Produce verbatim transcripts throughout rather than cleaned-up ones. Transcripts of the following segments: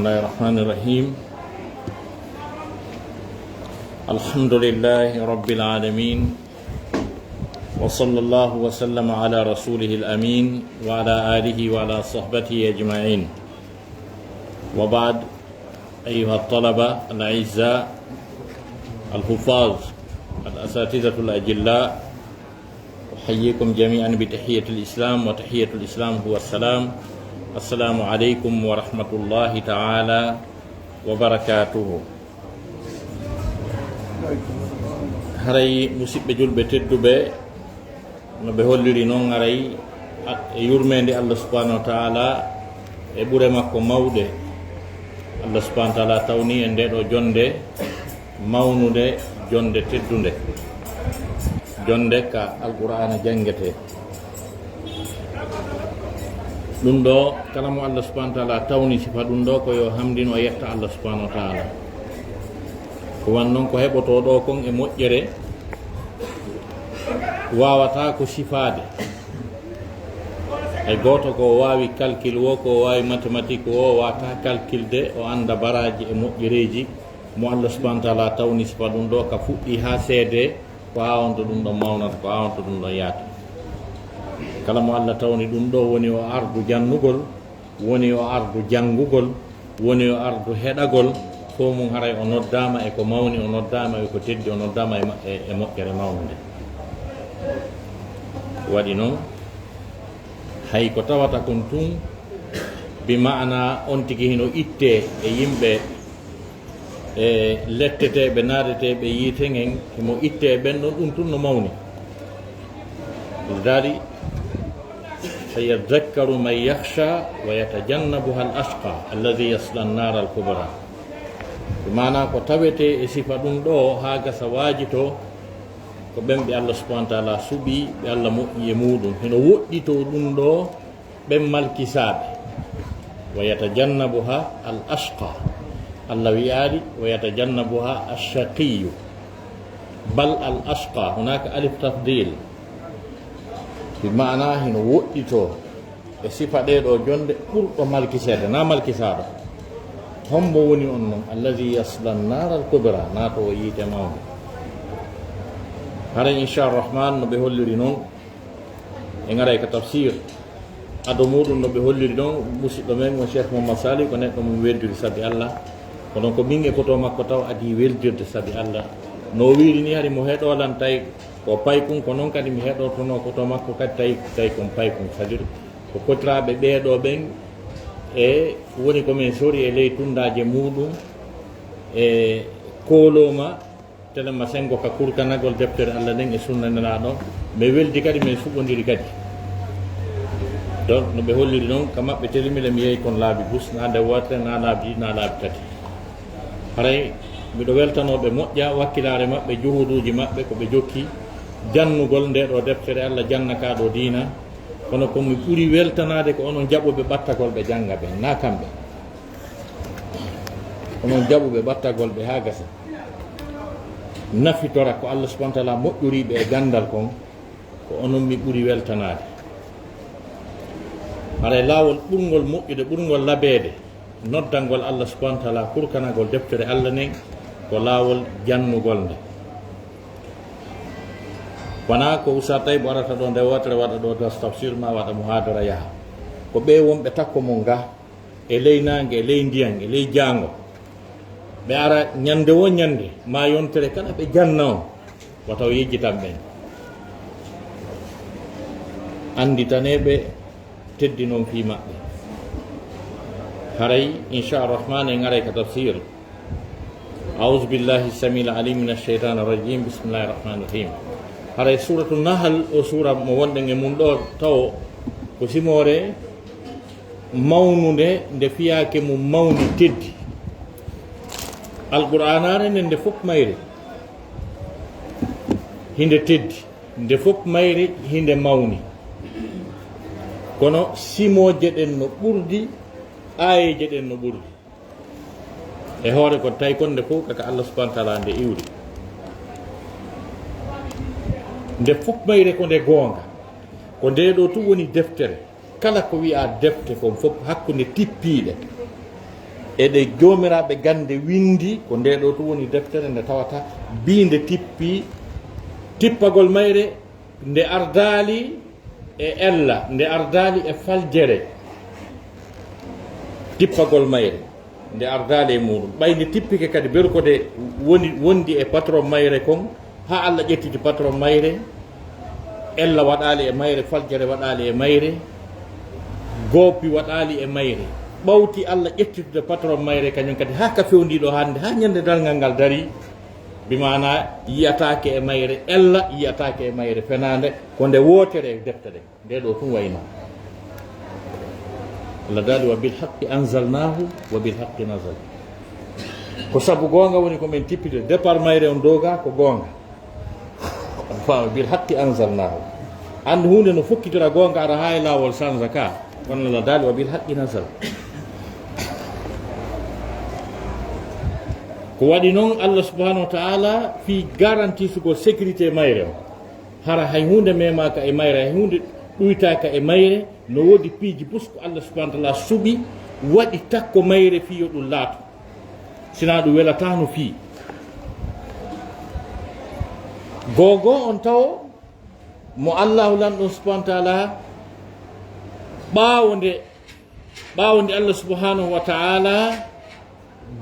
بسم الله الرحمن الرحيم. الحمد لله رب العالمين. وصلى الله وسلم على رسوله الأمين وعلى آله وعلى صحبه أجمعين. وبعد، أيها الطلبة الأعزاء الحفاظ، الأساتذة الأجلاء، أحييكم جميعا بتحية الإسلام، وتحية الإسلام هو السلام. السلام عليكم ورحمة الله تعالى وبركاته. Haray, musiɓɓe julɓe tedduɓe, no ɓe holliri noon, haray, a-, e yurmeende Allah subhanahu wa ta'ala, e ɓure makko mawɗe, Allah subhanahu wa ta'ala tawni en nde ɗo jonnde mawnude, jonnde teddunde, jonnde ka Alqur'aana janngetee. Ɗum ɗo, kala mo Allah subhanahu wa ta'ala tawni sifa ɗum ɗo, ko yo hamdin, o yetta Allah subhanahu wa ta'ala. Ko wan noon, ko heɓotoo ɗo kon e moƴƴere, waawataa ko sifaade. Hay gooto ko waawi calcul wo, ko waawi mathématique wo, waawataa calculde, o annda baraaji e moƴƴereeji mo Allah subhanahu wa ta'ala tawni sifa ɗum ɗo, ka fuɗɗi haa seede, ko haa on to ɗum ɗon mawnata, ko haa on to ɗum ɗon yaata. Kala mo Allah tawni ɗum ɗo, woni o ardu jannugol, woni o ardu janngugol, woni o ardu heɗagol, fof mum haray o noddaama e ko mawni, o noddaama e ko teddi, o noddaama e ma-, e, e moƴƴere mawnde. Waɗi noon, hay ko tawata kon tun, bi maana on tigi hino ittee e yimɓe e letteteeɓe, naadeteeɓe yiite ngen, himo ittee ɓen ɗon, ɗum tun no mawni. Daali, "Sayadhakkaru man yakhsha wa yatajannabuha al-ashqa alladhi yasla an-nara al-kubra." Maanaa ko tawetee e sifa ɗum ɗo haa gasa waajitoo, ko ɓen ɓe Allah subhanahu wa ta'ala suɓii, ɓe Allah moƴƴi e muuɗum. Hino woɗɗitoo ɗum ɗo, ɓen malkisaaɓe. "Wa yatajannabuha al-ashqa." Allah wi'aali, "Wa yatajannabuha ash-shaqiyyu." Bal al-ashqa, hunaaka alif tafdil. Bi maana hino woɗɗitoo e sifa ɗee ɗo jonnde ɓurɗo malkiseede, na malkisaaɗo. Hombo woni on non? "Alladhi yasla an-nara al-kubra", naatoowo yiite mawnde. Haray, insha Rahman, no ɓe holliri non, en aray ka tafsir. Ado muɗum no ɓe holliri non, musiɗɗo men on Cheikh Mohammad Sali ko neɗɗo mum weldirde sabi Allah. Kono ko min e koto makko taw adi weldirde sabi Allah. No o wiiri ni, hari mo heɗo lan tawi ko paykun, ko non kadi mi heɗotono koto makko kadi tawi, tawi kon paykun. Sadir ko kotiraaɓe ɓee ɗo ɓen e woni ko min sori e ley tundaaje muɗum e kooloma. Telen ma sengo ka kurkanagol deftere Allah nden e sunna Nelaaɗo. Mi weldi kadi, min suɓondiri kadi. Donc, no ɓe holliri non, ka maɓɓe telimile mi yehi kon laabi gus, na nde wootere, na laabi ɗiɗi, na laabi tati. Haray, miɗo weltanoo ɓe moƴƴa wakkilaare maɓɓe, juhuduuji maɓɓe, ko ɓe jokki jannugol nde ɗo deftere Allah, janna ka ɗo diina. Kono ko mi ɓuri weltanaade ko onon jaɓuɓe ɓattagol ɓe jannga ɓen, na kamɓe. Onon jaɓuɓe ɓattagol ɓe haa gasa, nafitora ko Allah subhanahu wa ta'ala moƴƴoriiɓe e ganndal kon, ko onon mi ɓuri weltanaade. Haray laawol ɓurngol moƴƴude, ɓurngol labeede, noddangol Allah subhanahu wa ta'ala, kurkanagol deftere Allah nden, ko laawol jannugol nde. Wanaa ko Ustaz Taybu arata ɗo nde wootere waɗa ɗo das tafsir, ma waɗa muhadara yaha. Ko ɓe wonɓe takko mon ga, e ley naange, e ley ndiyan, e ley jaango. Ɓe ara ñande wo ñande, ma yontere kala ɓe janna on, wata o yejjitan ɓen. Annditane ɓe, teddi non fii maɓɓe. Haray, insha Rahman, en aray ka tafsir. أعوذ بالله السميع العليم من الشيطان الرجيم. بسم الله الرحمن الرحيم. Haray Suratu Nahal, o suura mo wonɗen e mun ɗo, tawo ko simoore mawnunde, nde fiyaake mum mawni, teddi. Alqur'aanaare nden, nde fof mayre hinde teddi, nde fof mayre hinde mawni. Kono simooje ɗen no ɓurdi, aayeeje ɗen no ɓurdi. E hoore kon, tawi kon nde fof kaka Allah subhanahu wa ta'ala nde iwri. Nde fof mayre ko nde goonga. Ko nde ɗo tun woni deftere. Kala ko wi'aa defte kon fof hakkunde tippiiɗe. E ɗe joomiraaɓe gannde winndi, ko ndee ɗoo tun woni deftere nde tawata biinde tippi, tippagol mayre nde ardaali e ella, nde ardaali e faljere, tippagol mayre nde ardaali e muuɗum. Ɓay nde tippike kadi, beru ko nde woni, wondi e patron mayre kon, haa Alla ƴettiti patron mayre, ella waɗaali e mayre, faljere waɗaali e mayre, goopi waɗaali e mayre. Ɓawti Alla ƴettitude patron mayre, kañum kadi haa ka fewndiiɗo hannde, haa ñande darngal ngal darii, bi maanaa yiyataake e mayre ella, yiyataake e mayre fenaande, ko nde wootere e defte ɗen. Nde ɗoo tun wayno. Allah daali, "Wa bil haqqi anzalnahu wa bil haqqi nazal." Ko sabu goonga woni ko men tippide, départ mayre on dooga ko goonga. Faama, "Bil haqqi anzalnahu." Anndu huunde no fokkitira goonga ara haa e laawol sanza ka. Kono Allah daali, "Wa bil haqqi nazal." Ko waɗi non Allah subhanahu wa ta'ala fii garantisugol sécurité mayre on. Hara hay huunde memaaka e mayre, hay huunde ɗuytaaka e mayre, no woodi piiji bus ko Allah subhanahu wa ta'ala suɓi, waɗi takko mayre fii yo ɗum laatu. Sinaa ɗum welataano fii. Googoo on tawo mo Allahu Lanɗo subhanahu wa ta'ala, ɓaawo nde, ɓaawo nde Allah subhanahu wa ta'ala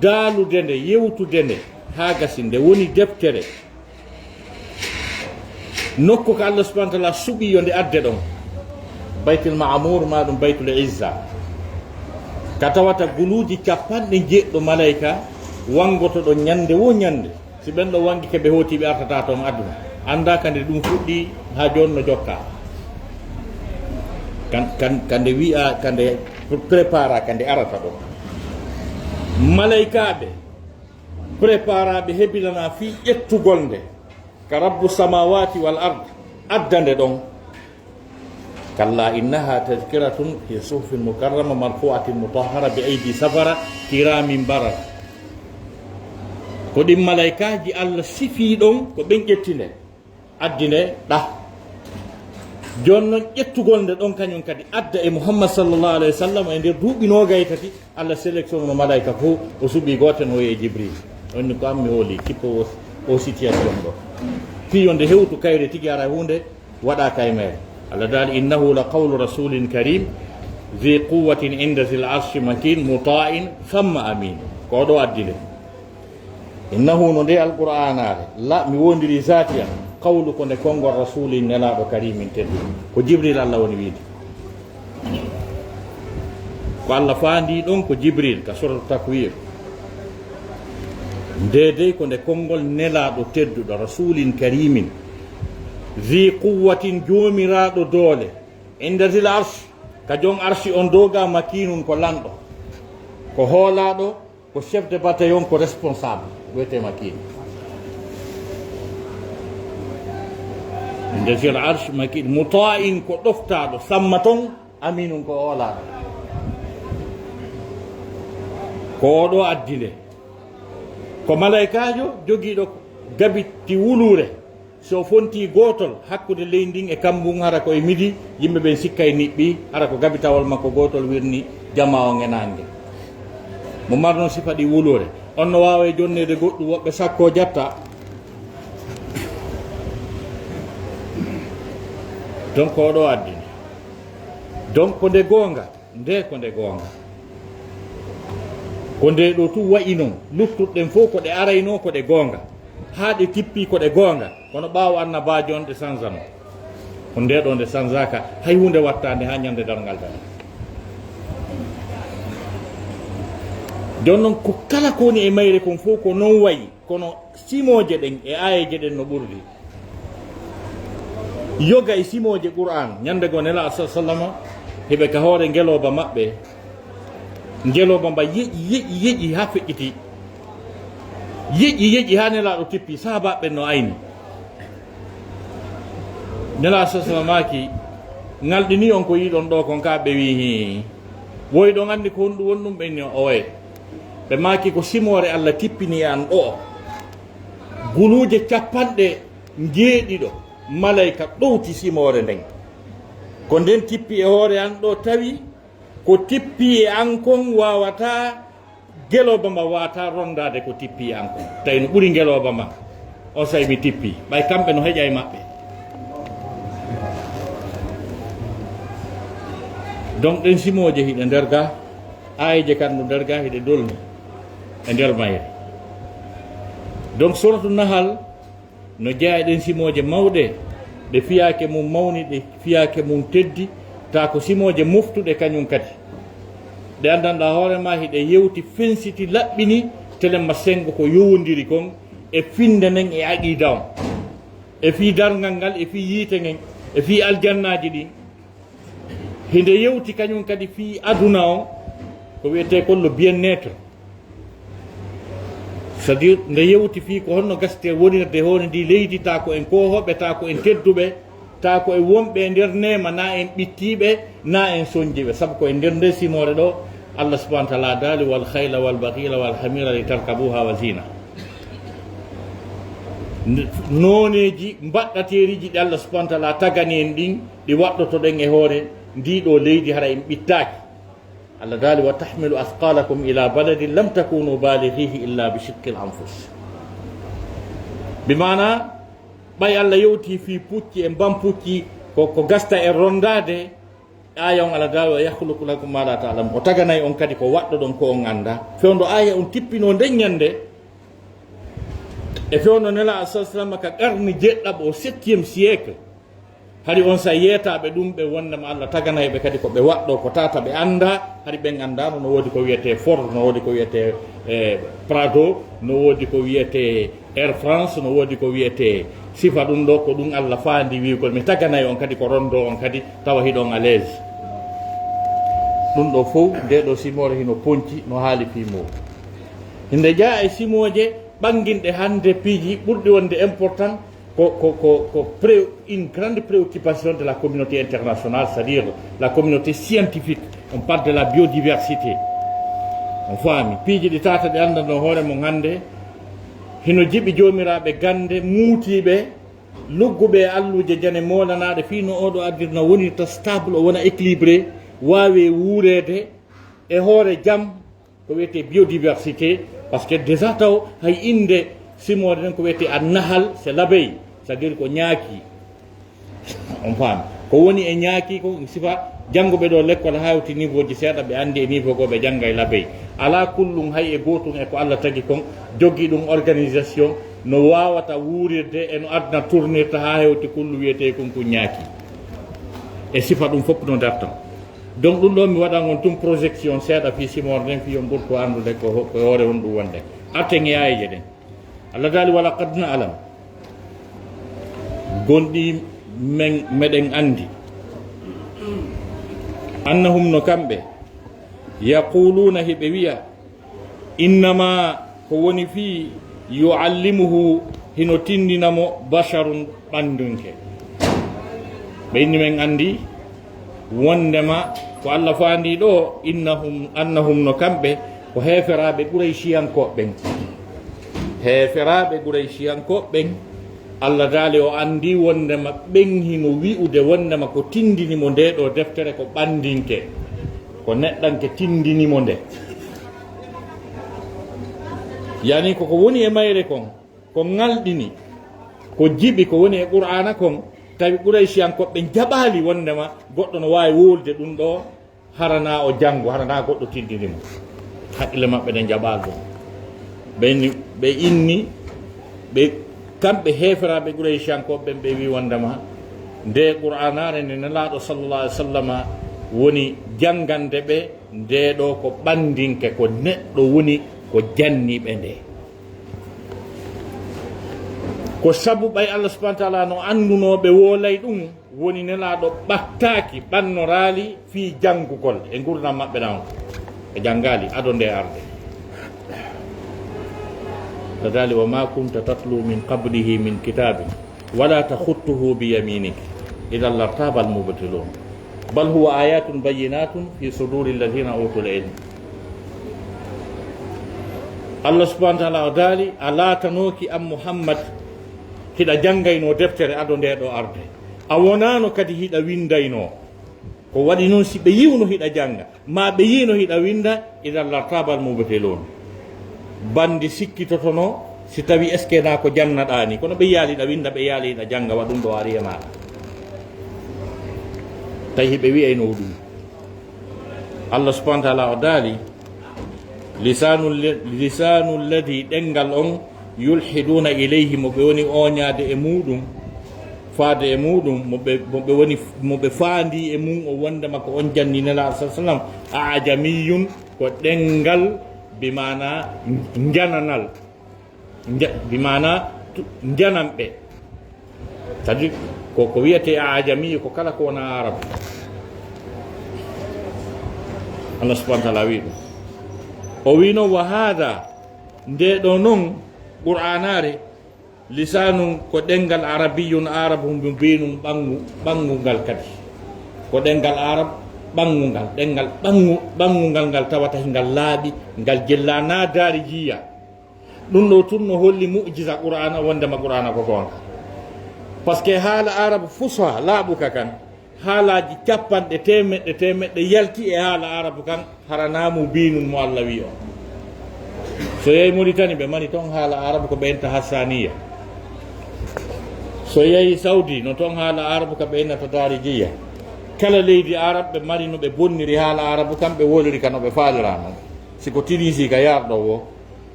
daalude nde, yewtude nde, haa gasi nde woni deftere. Nokku ka Allah subhanahu wa ta'ala suɓi yo nde adde ɗon. Baytul Ma'mur maa ɗum Baytul Izza. Ka tawata guluuji capanɗe jeeɗiɗo malayka wangoto ɗon ñande wo ñande. Si ɓen ɗon wangi ke ɓe hooti ɓe artata ton aduna. Anndaa ka nde ɗum fuɗɗi haa jooni no jokka. Kan, kan, ka nde wi'a, ka nde prépara, ka nde arata ɗon. Malaykaaɓe préparaaɓe hebilana fii ƴettugol nde. Ka Rabbu samawati wal ard adda nde ɗon. Kalla innaha tadhkiratun fi suhufin mukarrama marfu'atin mutahhara bi aydi safara kiramin barara. Ko ɗin malaykaaji Allah sifii ɗon, ko ɓen ƴetti nde, addi nde ɗa. Jooni non ƴettugol nde ɗon kañum kadi adda e Muhammad sallallahu alayhi wa sallam e nder duuɓi noogay tati, Allah sélectionno malaika fof, o suɓi gooto no wi'ee Jibril. On ni ko an mi hooli, kippo o, o situation ɗo. Fii yo nde hewtu kayre tigi, ara huunde waɗaaka e mere. Allah daali, "Innahu la qawlu rasulin karim, zi quwwatin inda zil arshi makin, muta'in thamma amin." Ko ɗo addi nde. Innahu, no nde Alqur'aanaare, la mi wondiri zaati an, qawlu ko nde konngol rasulin nelaaɗo karimin tedduɗo. Ko Jibril Allah woni wiide. Ko Allah faandi ɗon ko Jibril ka suratu Takwir. Nde dey ko nde konngol nelaaɗo tedduɗo, rasulin karimin, zi quwwatin, joomiraaɗo doole, inda zil arsh, ka jon arshi on dooga, makinun ko lanɗo, ko hoolaaɗo, ko chef de bataillon, ko responsable, wiyetee makin. Inda zil arsh makin, muta'in, ko ɗoftaaɗo, samma ton, aminun, ko oolaaɗo. Ko o ɗo addi nde. Ko malaykaajo jogiiɗo gabiti wuluure. So fontii gootol hakkunde leydi ndin e kammu ngun, hara ko e midi, yimɓe ɓen sikkay niɓɓi, hara ko gabitawol makko gootol wirni jamaa on e naange. Mo marno sifa ɗi wuluure, on no waawa e jonneede goɗɗum, woɓɓe sakko jatta. Donc, ko ɗo addini. Donc, ko nde goonga. Nde ko nde goonga. Ko nde ɗo tun wa'i non. Luttuɗen fof ko ɗe araynoo ko ɗe goonga. Haa ɗe tippi ko ɗe goonga. Kono ɓaawo annabaajo on ɗe sanzano. Ko nde ɗo nde sanzaaka. Hay huunde wattaande haa ñande darngal dara. Jooni non ko kala ko woni e mayre kon fof ko non wa'i. Kono simooje ɗen e aayeeje ɗen no ɓurdi. Yoga e simooje Qur'aan, ñande goo Nelaaɗo sa sallama, hiɓe ka hoore ngelooba maɓɓe. Ngelooba mba yeƴi, yeƴi, yeƴi haa feƴƴiti. Yeƴi, yeƴi haa Nelaaɗo tippi, sahaabaaɓe ɓen no ayni. Nelaaɗo sa sallama maaki, "Ŋalɗinii on ko yi'uɗon ɗoo kon?" Ka ɓe wi'i, "Hii." "Woy ɗon anndi ko honɗum woni ɗum?" Ɓe inni, "Owe." Ɓe maaki, "Ko simoore Allah tippini e an ɗoo." Guluuje capanɗe njeeɗiɗo malayka ɗowti simoore nden. Ko nden tippi e hoore an ɗoo, tawi ko tippi e an kon waawataa Ngelooba ma waata rondaade ko tippi an kon. Tawi no ɓuri ngelooba ma. On say mi tippi. Ɓay kamɓe no heƴa e maɓɓe. Donc ɗen simooje hiɗe nder ga, aayeje kan no nder ga hiɗe dolni e nder mayre. Donc suratu Nahal no jeyaa e ɗen simooje mawɗe, ɗe fiyaake mum mawni, ɗe fiyaake mum teddi, taa ko simooje moftuɗe kañum kadi. Ɗe anndanɗaa hoore ma hiɗe yewti, fensiti, laɓɓini, telemma senngo ko yowondiri kon e finnde nden e aqiida on, e fii darngal ngal, e fii yiite ngen, e fii aljannaaji ɗin. Hinde yewti kañum kadi fii aduna on, ko wiyetee kon le bien-être. C'est-à-dire, nde yewti fii ko honno gastee wonirde hoore ndii leydi, taa ko en koohooɓe, taa ko en tedduɓe, taa ko en wonɓe e nder neema, naa en ɓittiiɓe, naa en sonjiiɓe. Sabu ko e nder nde simoore ɗoo, Allah subhanahu wa taala daali, "Wal khayla wal baghila wal hamira li tarkabuha wa zina." N-, nooneeji mbaɗɗateeriiji ɗi Allah subhanahu wa taala tagani en ɗin, ɗi waɗɗotoɗen e hoore ndii ɗoo leydi, hara en ɓittaaki. Allah daali, "Wa tahmilu athqalakum ila baladin lam takunu balighihi illa bi shiqqil anfus." Bi maana, ɓay Allah yewti fii pucci e mbam pucci, ko, ko gasta e rondaade, aaya on Allah daali, "Wa yakhluqu lakum ma la ta'lamun." O taganay on kadi ko waɗɗoɗon ko on anndaa. Fewndo aaya on tippinoo nden ñannde, e fewndo Nelaaɗo sallallahu alayhi wa sallam ka qarni jeɗɗaɓo, o septième siècle. Hari on sa yeetaaɓe ɗum ɓe wondema Allah taganay ɓe kadi ko ɓe waɗɗo ko tata ɓe anndaa, hari ɓen anndaano no woodi ko wiyetee Ford, no woodi ko wiyetee, eh, Prado, no woodi ko wiyetee Air France, no woodi ko wiyetee sifa ɗum ɗo, ko ɗum Allah faandi wi ko mi taganay on kadi ko rondo on kadi tawa hiɗon à l'aise. Ɗum ɗo fow, nde ɗo simoore hino ponci no haali fii mo. Hinde jaa e simooje ɓannginɗe hannde piiji ɓurɗi wonde important, ko, ko, ko, ko pré-, une grande préoccupation de la communauté internationale, c'est-à-dire la communauté scientifique. On parle de la biodiversité. On faami. Piiji ɗi tata ɗi anndanno hoore mum hannde, hino jiɓi joomiraaɓe gannde muutiiɓe, lugguɓe e alluuje jane moolanaaɗe fii no oo ɗoo aduna wonirta stable, o wona équilibré, waawe wuureede e hoore jam, ko wiyetee biodiversité, parce que déjà taw hay innde simoore nden ko wiyetee an nahal, c'est l'abeille, c'est-à-dire ko ñaaki. On faami. Ko woni e ñaaki ko sifa jannguɓe ɗoo lekkol haa hewti niveau ji seeɗa, ɓe anndi e niveau goo ɓe jannga e l'abeille. Alaa kullum hay e gootum e ko Allah tagi kon, jogii ɗum organisation no waawata wuurirde e no aduna tournirta haa hewti kullu wiyetee kon ko ñaaki. E sifa ɗum fof no dartan. Donc ɗum ɗo mi waɗan on tun projection seeɗa fii simoore nden fii on ɓurto anndude ko ho-, ko hoore honɗum wonde. Arten e aayeeje ɗen. Allah daali, "Wa laqad na'lam." Gonɗi men, meɗen anndi. "Annahum" no kamɓe. "Yaquluuna" hiɓe wi'a. "Innama" ko woni fii. "Yu'allimuhu" hino tindina mo. "Basharun" ɓandunke. Ɓe inni men anndi. Wondema ko Allah faandi ɗo, "Innahum", "Annahum" no kamɓe ko heeferaaɓe Qurayshiyankooɓe ɓen. Heeferaaɓe Qurayshiyankooɓe ɓen, Allah daali o anndi wondema ɓen hino wi'ude wondema ko tindini mo nde ɗo deftere ko ɓandinke, ko neɗɗanke tindini mo nde. Yani ko ko woni e mayre kon, ko ŋalɗini, ko jiɓi, ko woni e Qur'aana kon, tawi Qurayshiyankooɓe ɓen jaɓaali wondema goɗɗo no waawi wowlude ɗum ɗo, hara na o janngo, hara na goɗɗo tindini mo. Haqqille maɓɓe ɗen jaɓaali ɗum. Ɓe inni, ɓe inni, ɓe, kamɓe heeferaaɓe Qurayshiyankooɓe ɓen, ɓe wi wondema nde Qur'aanaare nde Nelaaɗo sallallahu alaihi wasallama woni janngande ɓe, nde ɗo ko ɓandinke, ko neɗɗo woni ko janni ɓe nde. Ko sabu ɓay Allah subhanahu wa ta'ala no anndunoo ɓe woolay ɗum, woni Nelaaɗo ɓattaaki, ɓannoraali fii janngugol e ngurndan maɓɓe ɗan. Ɓe janngaali ado nde arde. Allah daali, "Wa ma kunta tatlu min qablihi min kitabin, wala takhutuhu bi yaminik, idhan lartaba al-mubtilun. Bal huwa ayatun bayyinatun fi suduri alladhina utul ilm." Allah subhanahu wa ta'ala o daali, "A laatanooki an Muhammad, hiɗa janngaynoo deftere ado nde ɗo arde. A wonaano kadi hiɗa winndaynoo." Ko waɗi noon, si ɓe yiwno hiɗa jannga, ma ɓe yiino hiɗa winnda, idan lartabal mubtilun. Banndi sikkitotono si tawi est-ce que na ko jannaɗaa ni, kono ɓe yiyaali hiɗa winnda, ɓe yiyaali hiɗa jannga, wa ɗum ɗo ari e maaɗa. Tawi hiɓe wi'ayno ɗum. Allah subhanahu wa ta'ala o daali, "Lisanu le-, lisanu lladhi", ɗemngal on, "yulhiduna ilayhi", mo ɓe woni ooñaade e muuɗum, faade e muuɗum, mo ɓe, mo ɓe woni, mo ɓe faandi e mum o wondema ko on janni Nelaaɗo sallallahu alaihi wasallam, "a ajamiyun", ko ɗemngal bi maana njananal. Nja-, bi maana tu-, njananɓe. C'est-à-dire, ko, ko wiyetee a ajami, ko kala ko wona Arab. Allah subhanahu wa ta'ala wi ɗum. O wi noon, "Wa hada", nde ɗo noon Qur'aanaare, "lisanun", ko ɗemngal, "arabiyyun", Arabu, "mubinun", ɓanngu, ɓanngungal kadi. Ko ɗemngal Arab ɓanngungal, ɗemngal ɓanngu-, ɓanngungal ngal tawata ngal laaɓi, ngal jella na daari jiya. Ɗum ɗo tun no holli mu'jiza Qur'aana, wondema Qur'aana ko goonga. Parce que haala Arabu fusha laaɓuka kan, haalaaji capanɗe teemeɗɗe teemeɗɗe yalti e haala Arabu kan, hara na mubinun mo Allah wi on. So yehi Mauritanie, ɓe mari ton haala Arabu ko ɓe innta Hassaniya. So yehi Saudi, no ton haala Arabu ka ɓe innata Darijiya. Kala leydi Arab ɓe mari no ɓe bonniri haala Arabu kan, ɓe woliri ka no ɓe faalira non. Si ko Tunisie ka yarɗo wo,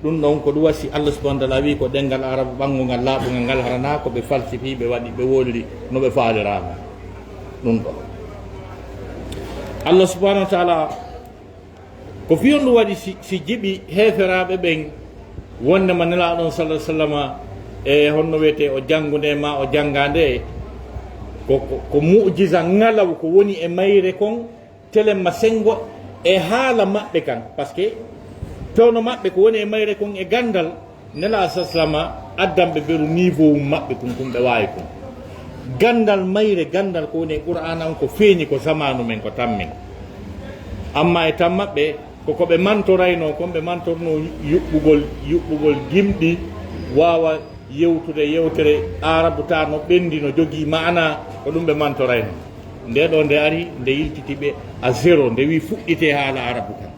ɗum ɗon ko ɗum wasi Allah subhanahu wa ta'ala wi ko ɗemngal Arabu ɓanngungal laaɓungal ngal, hara na ko ɓe falsifi, ɓe waɗi, ɓe woliri no ɓe faaliraano. Ɗum ɗon Allah subhanahu wa ta'ala ko fii on ɗum waɗi si, si jiɓi heeferaaɓe ɓen wonde ma Nelaaɗo on sallallahu alaihi wasallama e honno wiyetee o janngunde ma o janngaande ko, ko, ko mu'jiza ngalaw ko woni e mayre kon. Telemma senngo e haala maɓɓe kan, parce que pewno maɓɓe ko woni e mayre kon e ganndal, Nelaaɗo sallallahu alaihi wasallama addanɓe beru niveau maɓɓe kun, kun ɓe waawi kun. Ganndal mayre, ganndal ko woni e Qur'aana on ko feeñi ko zamaanu men, ko tammen. Amma e tan maɓɓe, ko ko ɓe mantoraynoo kon, ɓe mantornoo yuɓɓugol, yuɓɓugol gimɗi, waawa yewtude yewtere Aarabu ta no ɓenndi, no jogii maana, ko ɗum ɓe mantorayno. Nde ɗo nde ari, nde yiltiti ɓe à zéro, nde wi fuɗɗite haala Aarabu kan.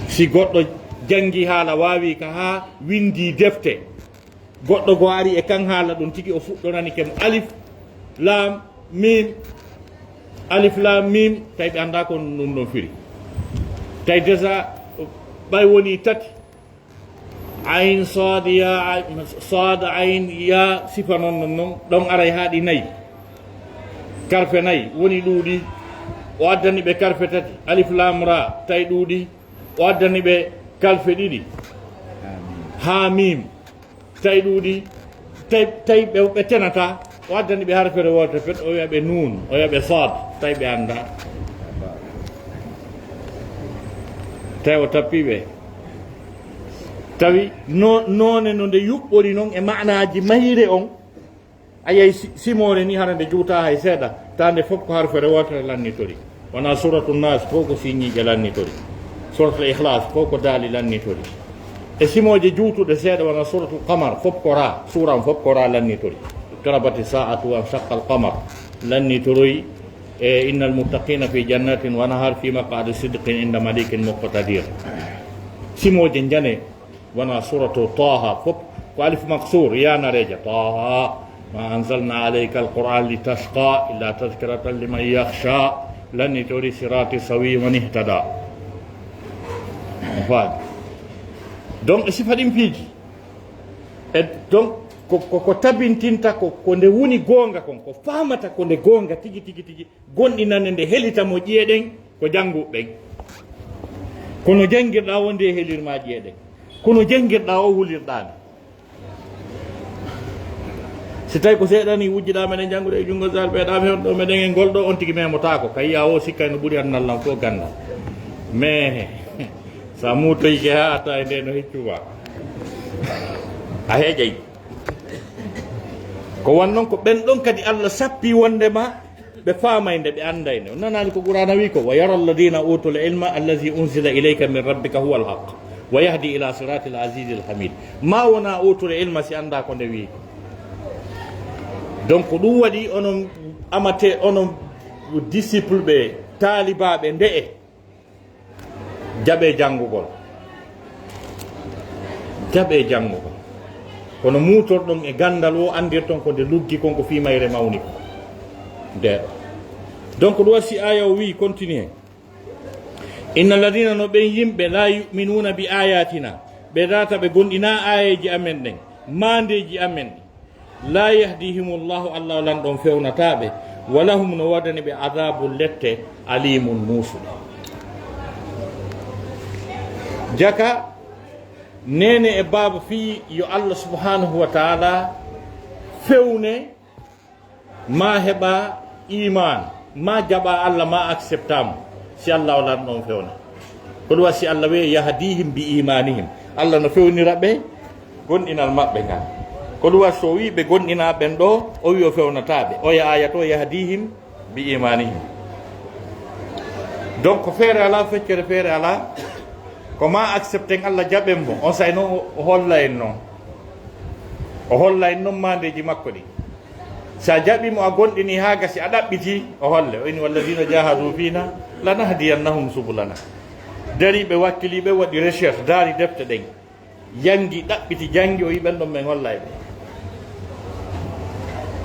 Si goɗɗo janngi haala, waawi ka haa winndi defte, goɗɗo go ari e kan haala ɗum tigi, o fuɗɗorani kem alif, laam, miim, alif, laam, miim, tawi ɓe anndaa ko ɗum ɗon firi. Tawi déjà, ɓay woni tati, ayn, sad, ya, ay-, sad, ayn, ya, sifa non, non, non, ɗon aray haa ɗi nayi. Karfe nayi woni ɗuuɗi, o addani ɓe karfe tati, alif, laam, ra, tawi ɗuuɗi, o addani ɓe karfe ɗiɗi, haa miim, tawi ɗuuɗi, tawi, tawi ɓe, ɓe tenata, o addani ɓe harfere wootere pet, o wiya ɓe nuun, o wiya ɓe sad, tawi ɓe anndaa. Tawi o tappii ɓe. Tawi no-, noone no nde yuɓɓori non e maanaaji mayre on, a yiyay si-, simoore ni hara nde juutaa hay seeɗa, ta nde fof ko harfere wootere lannitori. Wona Suratu Nas, fof ko siñiiɓe lannitori. Suratul Ikhlas, fof ko daali lannitori. E simooje juutuɗe seeɗa, wona Suratul Qamar, fof ko ra, suura on fof ko ra lannitori. Iqtarabati saa'atu wa nshaqqa al-qamar, lannitoroyi, e innal muttaqina fi jannatin wa nahar fi maq'adi sidqin inda malikin muqtadir. Simooje njane, wona Suratu Taha, fof ko alif maksuur, ya nareeja, Taha, ma anzalna alayka al-Qur'an litashqa, illa tadhkiratan liman yakhsha, lannitori sirati sawi man ihtada. On faami? Donc, e sifa ɗin piiji. E donc, ko, ko, ko tabintinta ko, ko nde woni goonga kon, ko faamata ko nde goonga tigi, tigi, tigi, gonɗinande nde helita mo ƴi'e ɗen, ko jannguɓe ɓen. Kono janngirɗaa wonde e helirma ƴi'e ɗen. Kono janngirɗaa o hulirɗaa nde. Si tawi ko seeɗa ni wujjiɗaa meɗen janngude e junngo sal, ɓeeɗaa mi honɗo meɗen e ngol ɗo, on tigi memotaako. Ka yi'a o sikkay no ɓuri annal lan fof ganndal. Mais, sa muutoyike haa a tawi nde no heccu ma. A heƴay. Ko wan non ko ɓen ɗon kadi Allah sappi wonde ma ɓe faamay nde, ɓe annday nde. On nanaali ko Qur'aana wi ko, "Wa yara alladhina utul ilma allazi unzila ilayka min rabbika huwa alhaq, wa yahdi ila siratil azizil hamid." Ma wona utul ilma si annda ko nde wi ko. Donc, ko ɗum waɗi onon amate, onon Disciple ɓe, taalibaaɓe, nde'e, jaɓee janngugol. Jaɓee janngugol. Kono muutorɗon e ganndal o, anndirton ko nde luggi kon, ko fii mayre mawni kon. Nde ɗo. Donc, ɗum wasi aya o wi'i, continue. Inna alladina, no ɓen yimɓe, la yu'minuna bi ayatina, ɓe data ɓe gondina ayeji amen ɗen, mandeji amen ɗin. La yahdihimullahu, Allah o lanɗon fewnataa ɓe. Wa lahum, no waɗani ɓe adabun, lette, alimun, muusuɗo. Jaka, nene e baaba fii yo Allah subhanahu wa ta'ala fewne, ma heɓa iman, ma jaɓa Allah, ma accepta mo, si Allah o lanɗon fewna. Ko ɗum wasi Allah wi'e, yahdihim bi imanihim. Allah no fewnira ɓe gonɗinal maɓɓe ngal. Ko ɗum wasi o wi'i ɓe gonɗina ɓen ɗo, o wi'i o fewnataa ɓe. Oya aya to, yahdihim bi imanihim. Donc, ko feere alaa, feccere feere alaa. Ko ma accepten Allah jaɓen mo. On say noon o holla en noon. O holla en noon mandeji makko ɗi. Sa jaɓi mo, a gonɗini haa gasi, a ɗaɓɓiti, o holle. O ini, walladina jahadu fina lanahdiyannahum subulana. Dariɓe, wakkiliɓe, waɗi recherche, daari defte ɗen. Jangi, ɗaɓɓiti, jangi, o yi ɓen ɗon men hollay ɓe.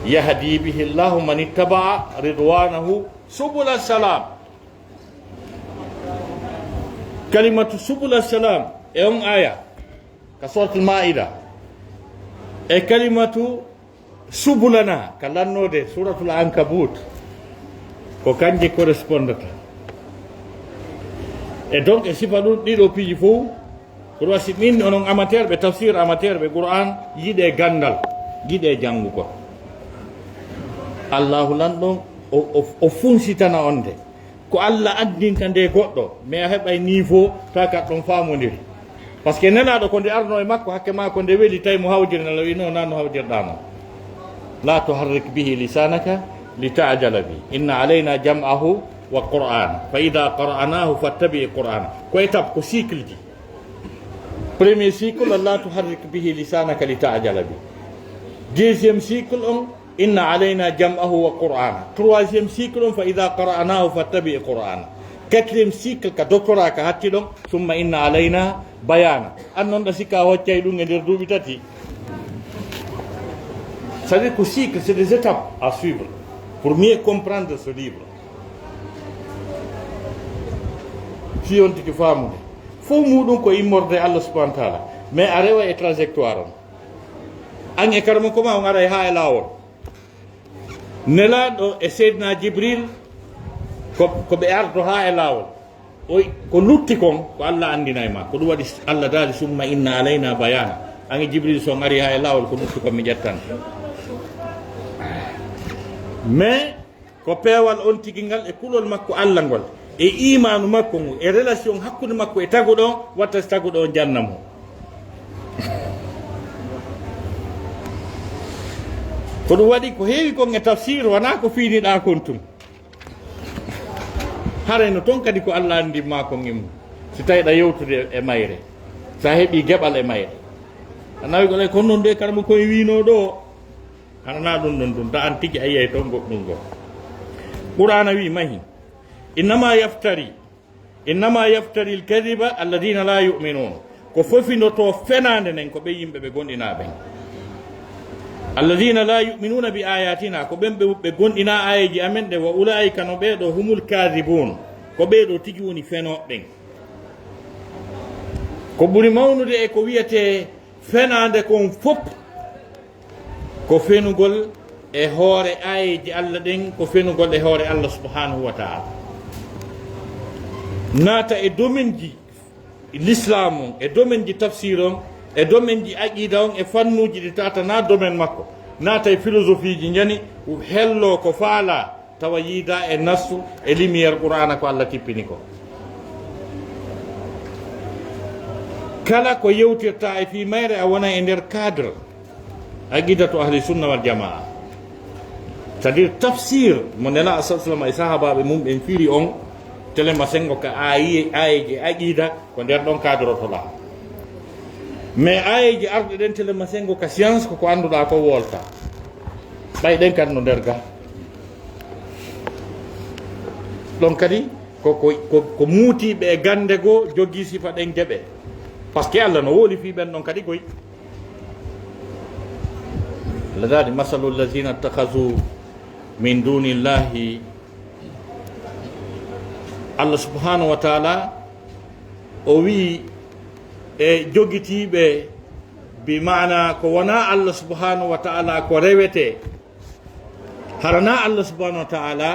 Yahdi bihi llahu man ittaba'a ridwanahu subula salam. Kalimatu subula salam e on aya ka suratul Maida. E kalimatu subulana ka lannode suratul Ankabut. Ko kanje correspondata. E donc, e sifa ɗum ɗiɗo piiji fof, ko ɗum wasi min onon amateur ɓe tafsir, amateur ɓe Qur'an, yiɗe gandal, yiɗe janngugol. Allahu lanɗon o, o, o funsitana on nde. Ko Allah anndinta nde goɗɗo, mais a heɓay niveau, ta ka ɗon faamondiri. Parce que nelaaɗo ko nde arno e makko, hakke ma ko nde weli, tawi mo hawjirnal, o wi, non, na no hawjirɗa non. La tuharrik bihi lisanaka li ta'jala bi. Inna alayna jam'ahu wa qur'ana. Fa idha qara'nahu fattabi' qur'ana. Ko étape, ko cycle ji. Premier cycle, la tuharrik bihi lisanaka li ta'jala bi. Deuxième cycle on, inna alayna jam'ahu wa qur'ana. Troisième cycle on, fa idha qara'nahu fattabi' qur'ana. Quatrième cycle ka doctorat ka hatti ɗon, summa inna alayna bayana. An non ɗa sikka a hoccay ɗum e nder duuɓi tati. C'est-à-dire que cycle, c'est des étapes à suivre pour mieux comprendre ce livre. Si on tigi faamude. Fof muɗum ko immorde Allah subhanahu wa ta'ala. Mais a rewa e trajectoire on. An e karamo ko ma on aray haa e laawol. Nelaaɗo e Seydina Jibril ko, ko ɓe ardo haa e laawol. Oy, ko lutti kon, ko Allah anndinay ma. Ko ɗum waɗi Allah daali, summa inna alayna bayana. An e Jibril, so on ari haa e laawol, ko lutti kon mi ƴettan. Mais, ko peewal on tigi ngal e kulol makko Allah ngol, e imaanu makko ngu, e relation hakkunde makko e taguɗo on, watta si taguɗo on janna mo. Ko ɗum waɗi ko heewi kon e tafsir, wonaa ko fiiniɗaa kon tun. Haray no ton kadi ko Allah anndi ma kon e mum. Si tawi ɗa yewtude e mayre, sa heɓi geɓal e mayre. A nawi ko lay, kono non de karamo koye wiino ɗo. Hana na ɗum ɗon ɗum, ta an tigi a yiyay ton goɗɗum goo. Qur'ana wi mahi. Innama yaftari, innama yaftari al-kadhiba alladhina la yu'minun. Ko fofindoto fenaande nden ko ɓe yimɓe ɓe gonɗinaa ɓen. Alladhina la yu'minuna bi ayatina, ko ɓen ɓe, ɓe gonɗinaa ayeeji amen ɗe, wa ulaika, no ɓee ɗo, humul kadhibun, ko ɓee ɗo tigi woni fenooɓe ɓen. Ko ɓuri mawnude e ko wiyetee fenaande kon fop, ko fenugol e hoore aayeeji Allah ɗen, ko fenugol e hoore Allah subhanahu wa ta'ala. Naata e domaine ji l'islam on, e domaine ji tafsir on, e domaine ji aqida on, e fannuuji ɗi tata na domaine makko. Naata e philosophie ji njani, hello ko faala, tawa yiida e nassu e lumière Qur'ana ko Allah tippini ko. Kala ko yewtirta e fii mayre a wona e nder cadre aqidatu ahli sunna wal jamaa. C'est-à-dire tafsir mo Nela sallallahu alaihi wasallam e sahabaaɓe mum ɓen firi on, telema sengo ka ayi-, ayeje aqida ko nder ɗon cadre to ɗa. Mais ayeje arɗe ɗen telema sengo ka science ko ko annduɗa ko wolta. Ɓay ɗen kan no nder ga. Ɗon kadi ko, ko, ko, ko muutiiɓe e gannde goo jogii sifa ɗen geɓe. Parce que Allah no wooli fii ɓen ɗon kadi goy. Allah daali, "Masalu allazina ittakhadhu min dunillahi." Allah subhanahu wa ta'ala o wi'i e jogitiiɓe, bi maana ko wonaa Allah subhanahu wa ta'ala ko rewetee. Hara naa Allah subhanahu wa ta'ala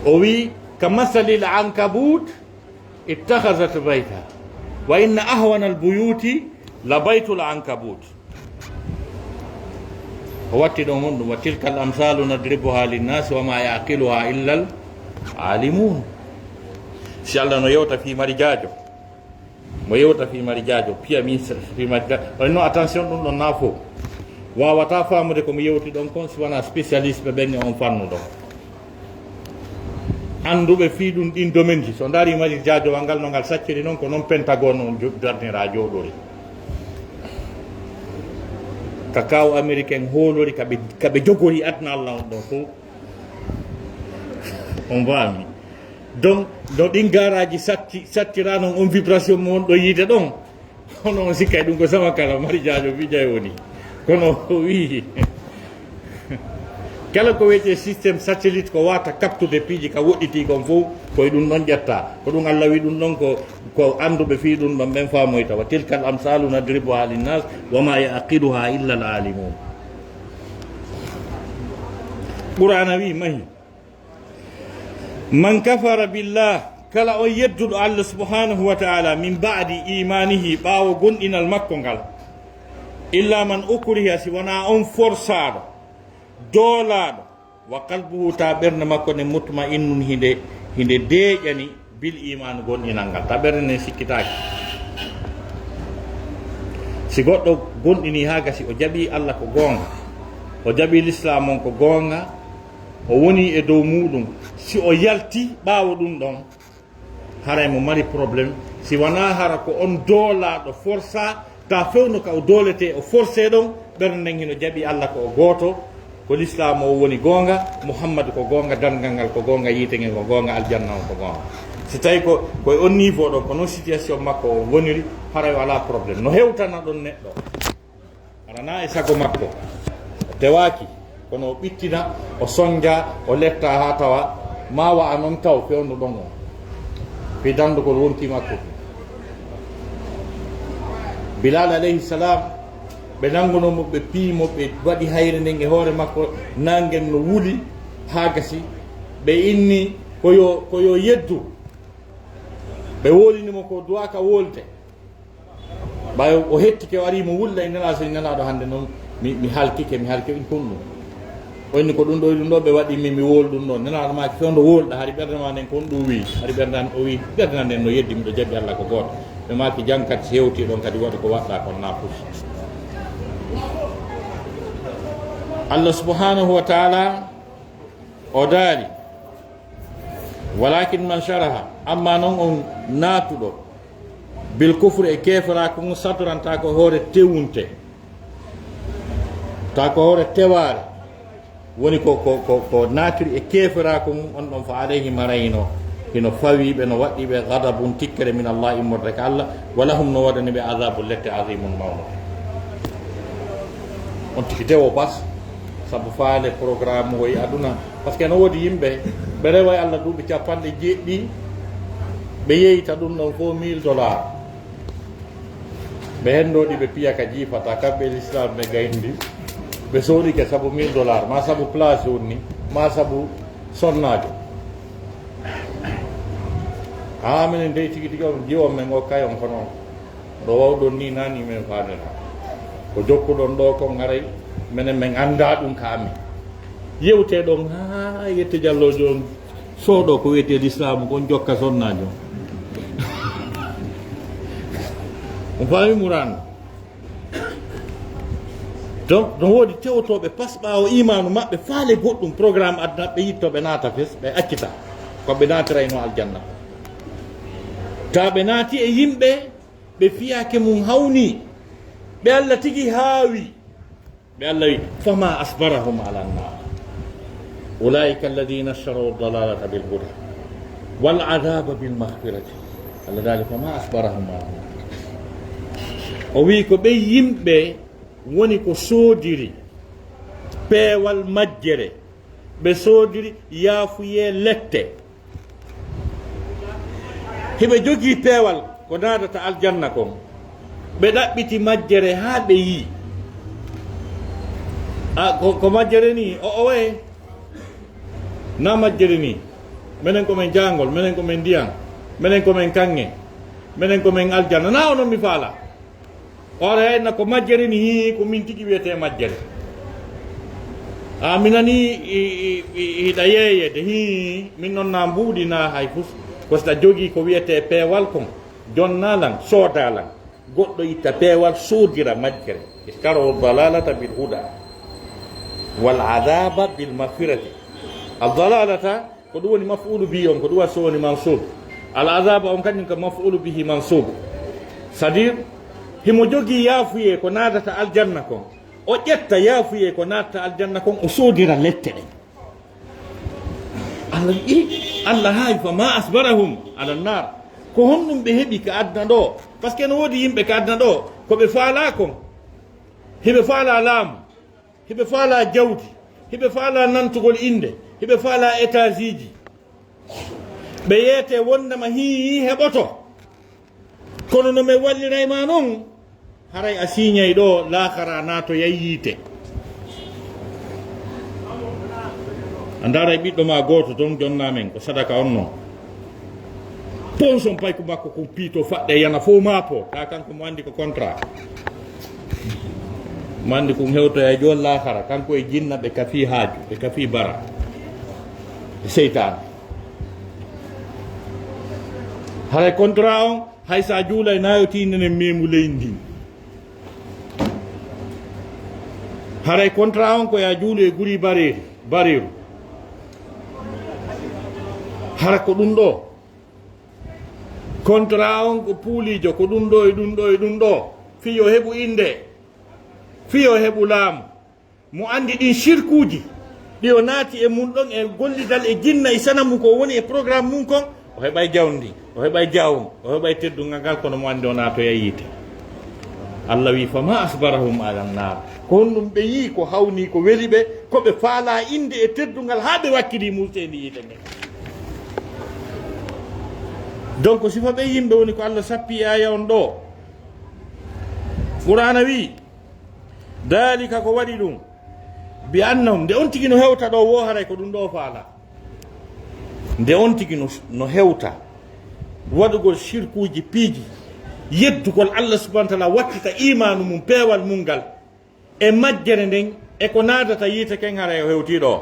o wi'i, "Ka masalil ankabut ittakhazat bayta, wa inna ahwana al buyuti la baytul ankabut." O watti ɗon honɗum, "Wa tilkal amsalu nadribuha linnasi wa ma yaqiluha illa al alimun." Si Allah no yewta fii mari jaajo, mo yewta fii mari jaajo, piya min s-, fii mari jaajo. On no, attention, ɗum ɗon naa fow. Waawataa faamude ko mi yewti ɗon kon si wanaa spécialiste ɓe ɓen e on fannu ɗon. Annduɓe fii ɗum ɗin domaine ji, so ndaari mari jaajowal ngal no ngal sacciri non, ko non Pentagone on jo-, darniraa jooɗori. Ka kaw Américain hoolori, ka ɓe, ka ɓe jogori aduna Allah on ɗon fow. On faami? Donc, no ɗin gaaraaji satti, sattiraa non on vibration mo on ɗo yiide ɗon. Hono on sikkay ɗum ko sama kala mari jaajo bijay woni. Kono o wi'i, kala ko wiyetee système satellite ko wata captude piiji ka woɗɗitii kon fow, ko e ɗum ɗon ƴetta. Ko ɗum Allah wi'i ɗum ɗon ko, ko annduɓe fii ɗum ɗon ɓen faamoyta. "Wa tilkal amsalu nadribuha linnas, wa ma yaqiluha illa al alimun." Qur'aana wi'i mahi. "Man kafara billah," kala on yedduɗo Allah subhanahu wa ta'ala, "min ba'di imanihi," ɓaawo gomɗinal makko ngal, "illa man ukriha," si wanaa on forsaaɗo, doolaaɗo, "wa qalbuhu," ta ɓernde makko nden, "mutma'innun," hinde, hinde deeƴani, "bil iman," gomɗinal ngal, ta ɓernde nden sikkitaaki. Si goɗɗo gomɗinii haa gasi, o jaɓii Allah ko goonga, o jaɓii Lislaam on ko goonga, o woni e dow muuɗum, si o yalti ɓaawo ɗum ɗon, haray mo mari problème. Si wanaa hara ko on doolaaɗo forsa, ta fewndo ka o dooletee, o forsee ɗon, ɓernde nden hino jaɓi Allah ko o gooto, ko Lislaam o woni goonga, Muhammadu ko goonga, darngal ngal ko goonga, yiite ngen ko goonga, aljanna on ko goonga. Si tawi ko, ko e on niveau ɗon, ko non situation makko o woniri, haray o alaa problème. No hewtana ɗon neɗɗo. Aranaa e sago makko. O tewaaki, kono o ɓittina, o sonja, o letta haa tawa, ma wa'a non taw fewndo ɗon on. Fii danndugol wonki makko. Bilal alayhi salam, ɓe nanngunoo mo, ɓe piyi mo, ɓe waɗi hayre nden e hoore makko, naange no wuli haa gasi. Ɓe inni ko yo, ko yo yeddu. Ɓe woolini mo ko du'a ka wolde. Ɓay o hettike, o arii mo wulla, e Nelaaɗo, so Nelaaɗo hannde non, mi, mi halkike, mi halkike, in kon ɗum. O inni ko ɗum ɗo, e ɗum ɗo ɓe waɗi mi, mi wowli ɗum ɗo. Nelaaɗo maaki, fewndo wowluɗaa, hari ɓernde maa nden kon ɗum wi'i, hari ɓernde an, o wi'i, ɓernde an nden no yeddi, miɗo jaɓi Alla ko gooto. Ɓe maaki, jan kadi si hewtii ɗon kadi waɗu ko waɗɗaa kon naa fus. Allah subhanahu wa ta'ala o daali, walakin man sharaha, amma non on naatuɗo, bil kufri, e keeferaaku ngun, sadran, ta ko hoore tewunte, ta ko hoore tewaare, woni ko, ko, ko, ko naatiri e keeferaaku ngun, on ɗon fa alayhim, haray hino, hino fawii ɓe, no waɗɗii ɓe, ghadabun, tikkere, min Allah, immorde ka Allah, wa lahum, no woodani ɓe, adabun, lette, azimun, mawnude. On tigi tewo bas, sabu faale programme o e aduna. Parce que no woodi yimɓe, ɓe rewa e Allah duuɓi capanɗe jeeɗiɗi, ɓe yeyta ɗum ɗon fof mille dollars. Ɓe henndoo ɗi ɓe piya ka jiifata, kamɓe e Lislaam ɓe gayndi. Ɓe soodike sabu mille dollars, ma sabu place wonni, ma sabu sonnaajo. Haa minen dey tigi tigi on jiwon men o kay on kono. Ɗo wawɗon ni nani men faamira. Ko jokkuɗon ɗo kon haray menen men anndaa ɗum ka amen. Yewtee ɗon haa yette Jallo jooni sooɗo ko wiyetee Lislaamu kon jokka sonnaajo. On faami Muraan? Donc, no woodi tewtooɓe pas ɓaawo iimaanu maɓɓe faale goɗɗum, programme aduna, ɓe yitto ɓe naata fes, ɓe accita. Ko ɓe naatirayno aljanna. Ta ɓe naati e yimɓe, ɓe fiyaake mum hawni, ɓe Allah tigi haawi. Ɓe Allah wi, "Fama asbarahum ala nnar." أولئك الذين اشتروا الضلالة بالهدى والعذاب بالمغفرة. Allah daali, فما أصبرهم على النار. O wi'i ko ɓe yimɓe woni ko soodiri peewal majjere, ɓe soodiri yaafuyee lette. Hiɓe jogii peewal ko naadata aljanna kon. Ɓe ɗaɓɓiti majjere haa ɓe yii. A, ko, ko majjere ni, o, o waye? Na majjere ni. Menen ko men jaangol, menen ko men ndiyan, menen ko men kaŋŋe, menen ko men aljanna. Na onon mi faala. Ore na ko majjere ni, hii, ko min tigi wiyetee majjere. A, mi nani i, i, i, hiɗa yeeyede, hii, min non na mbuuɗi na hay fus. Ko si ɗa jogii ko wiyetee peewal kon, jonna lan, sooda lan. Goɗɗo itta peewal, soodira majjere. اشتروا الضلالة بالهدى والعذاب بالمغفرة. الضلالة, ko ɗum woni maf'ulu bihi on, ko ɗum waɗi so woni mansub. Al azaba on kañum ko maf'ulu bihi mansub. C'est-à-dire, himo jogii yaafuyee ko naadata aljanna kon. O ƴetta yaafuyee ko naadata aljanna kon, o soodira lette ɗen. Allah wi'i, Allah haawi, فما أصبرهم على النار. Ko honɗum ɓe heɓi ka aduna ɗo? Parce que no woodi yimɓe ka aduna ɗo, ko ɓe faalaa kon. Hiɓe faalaa laamu, hiɓe faalaa jawdi, hiɓe faalaa nantugol innde, hiɓe faalaa étageji. Ɓe yeetee wondema hii heɓoto. Kono no men walliray ma non, haray a siiñay ɗo, laakara naatoyay yiite. A ndaaray ɓiɗɗo ma gooto ton, jonna men, ko sadaka on non. Ponson payku makko kun piito faɗɗe yana fow maapo, ka kanko mo andi ko contrat. Mo andi kun hewtoya joon laakara, kanko e jinna ɓe kafi haaju, ɓe kafi bara. E seytaane. Haray contrat on, hay sa juulay na yo tiinenen memu ley ndin. Haray contrat on ko ya juulu e guri bareeri, bareeru. Hara ko ɗum ɗo. Contrat on ko puuliijo, ko ɗum ɗo e ɗum ɗo e ɗum ɗo. Fiyo heɓu innde, fiyo heɓu laamu. Mo anndi ɗin sirkuuji, ɗi o naati e mun ɗon e gollidal e jinna e sanamu ko woni e programme mun kon, o heɓay jawndi, o heɓay jawum, o heɓay teddungal ngal, kono mo anndi o naatoyay yiite. Allah wi, "Fama asbarahum ala nnar." Ko honɗum ɓe yii ko hawni ko weli ɓe, ko ɓe faalaa innde e teddungal haa ɓe wakkilii muuseendi yiite ngen. Donc, sifa ɓe yimɓe woni ko Allah sappi e aya on ɗo. Qur'aana wi, "Daalika," ko waɗi ɗum, "bi annahum," nde on tigi no hewta ɗo wo, haray ko ɗum ɗo faala. Nde on tigi no, no hewta waɗugol sirkuuji piiji, yeddugol Allah subhanahu wa taala, wattita imaanu mum, peewal mum ngal, e majjere nden, e ko naadata yiite ken, haray o hewtii ɗo.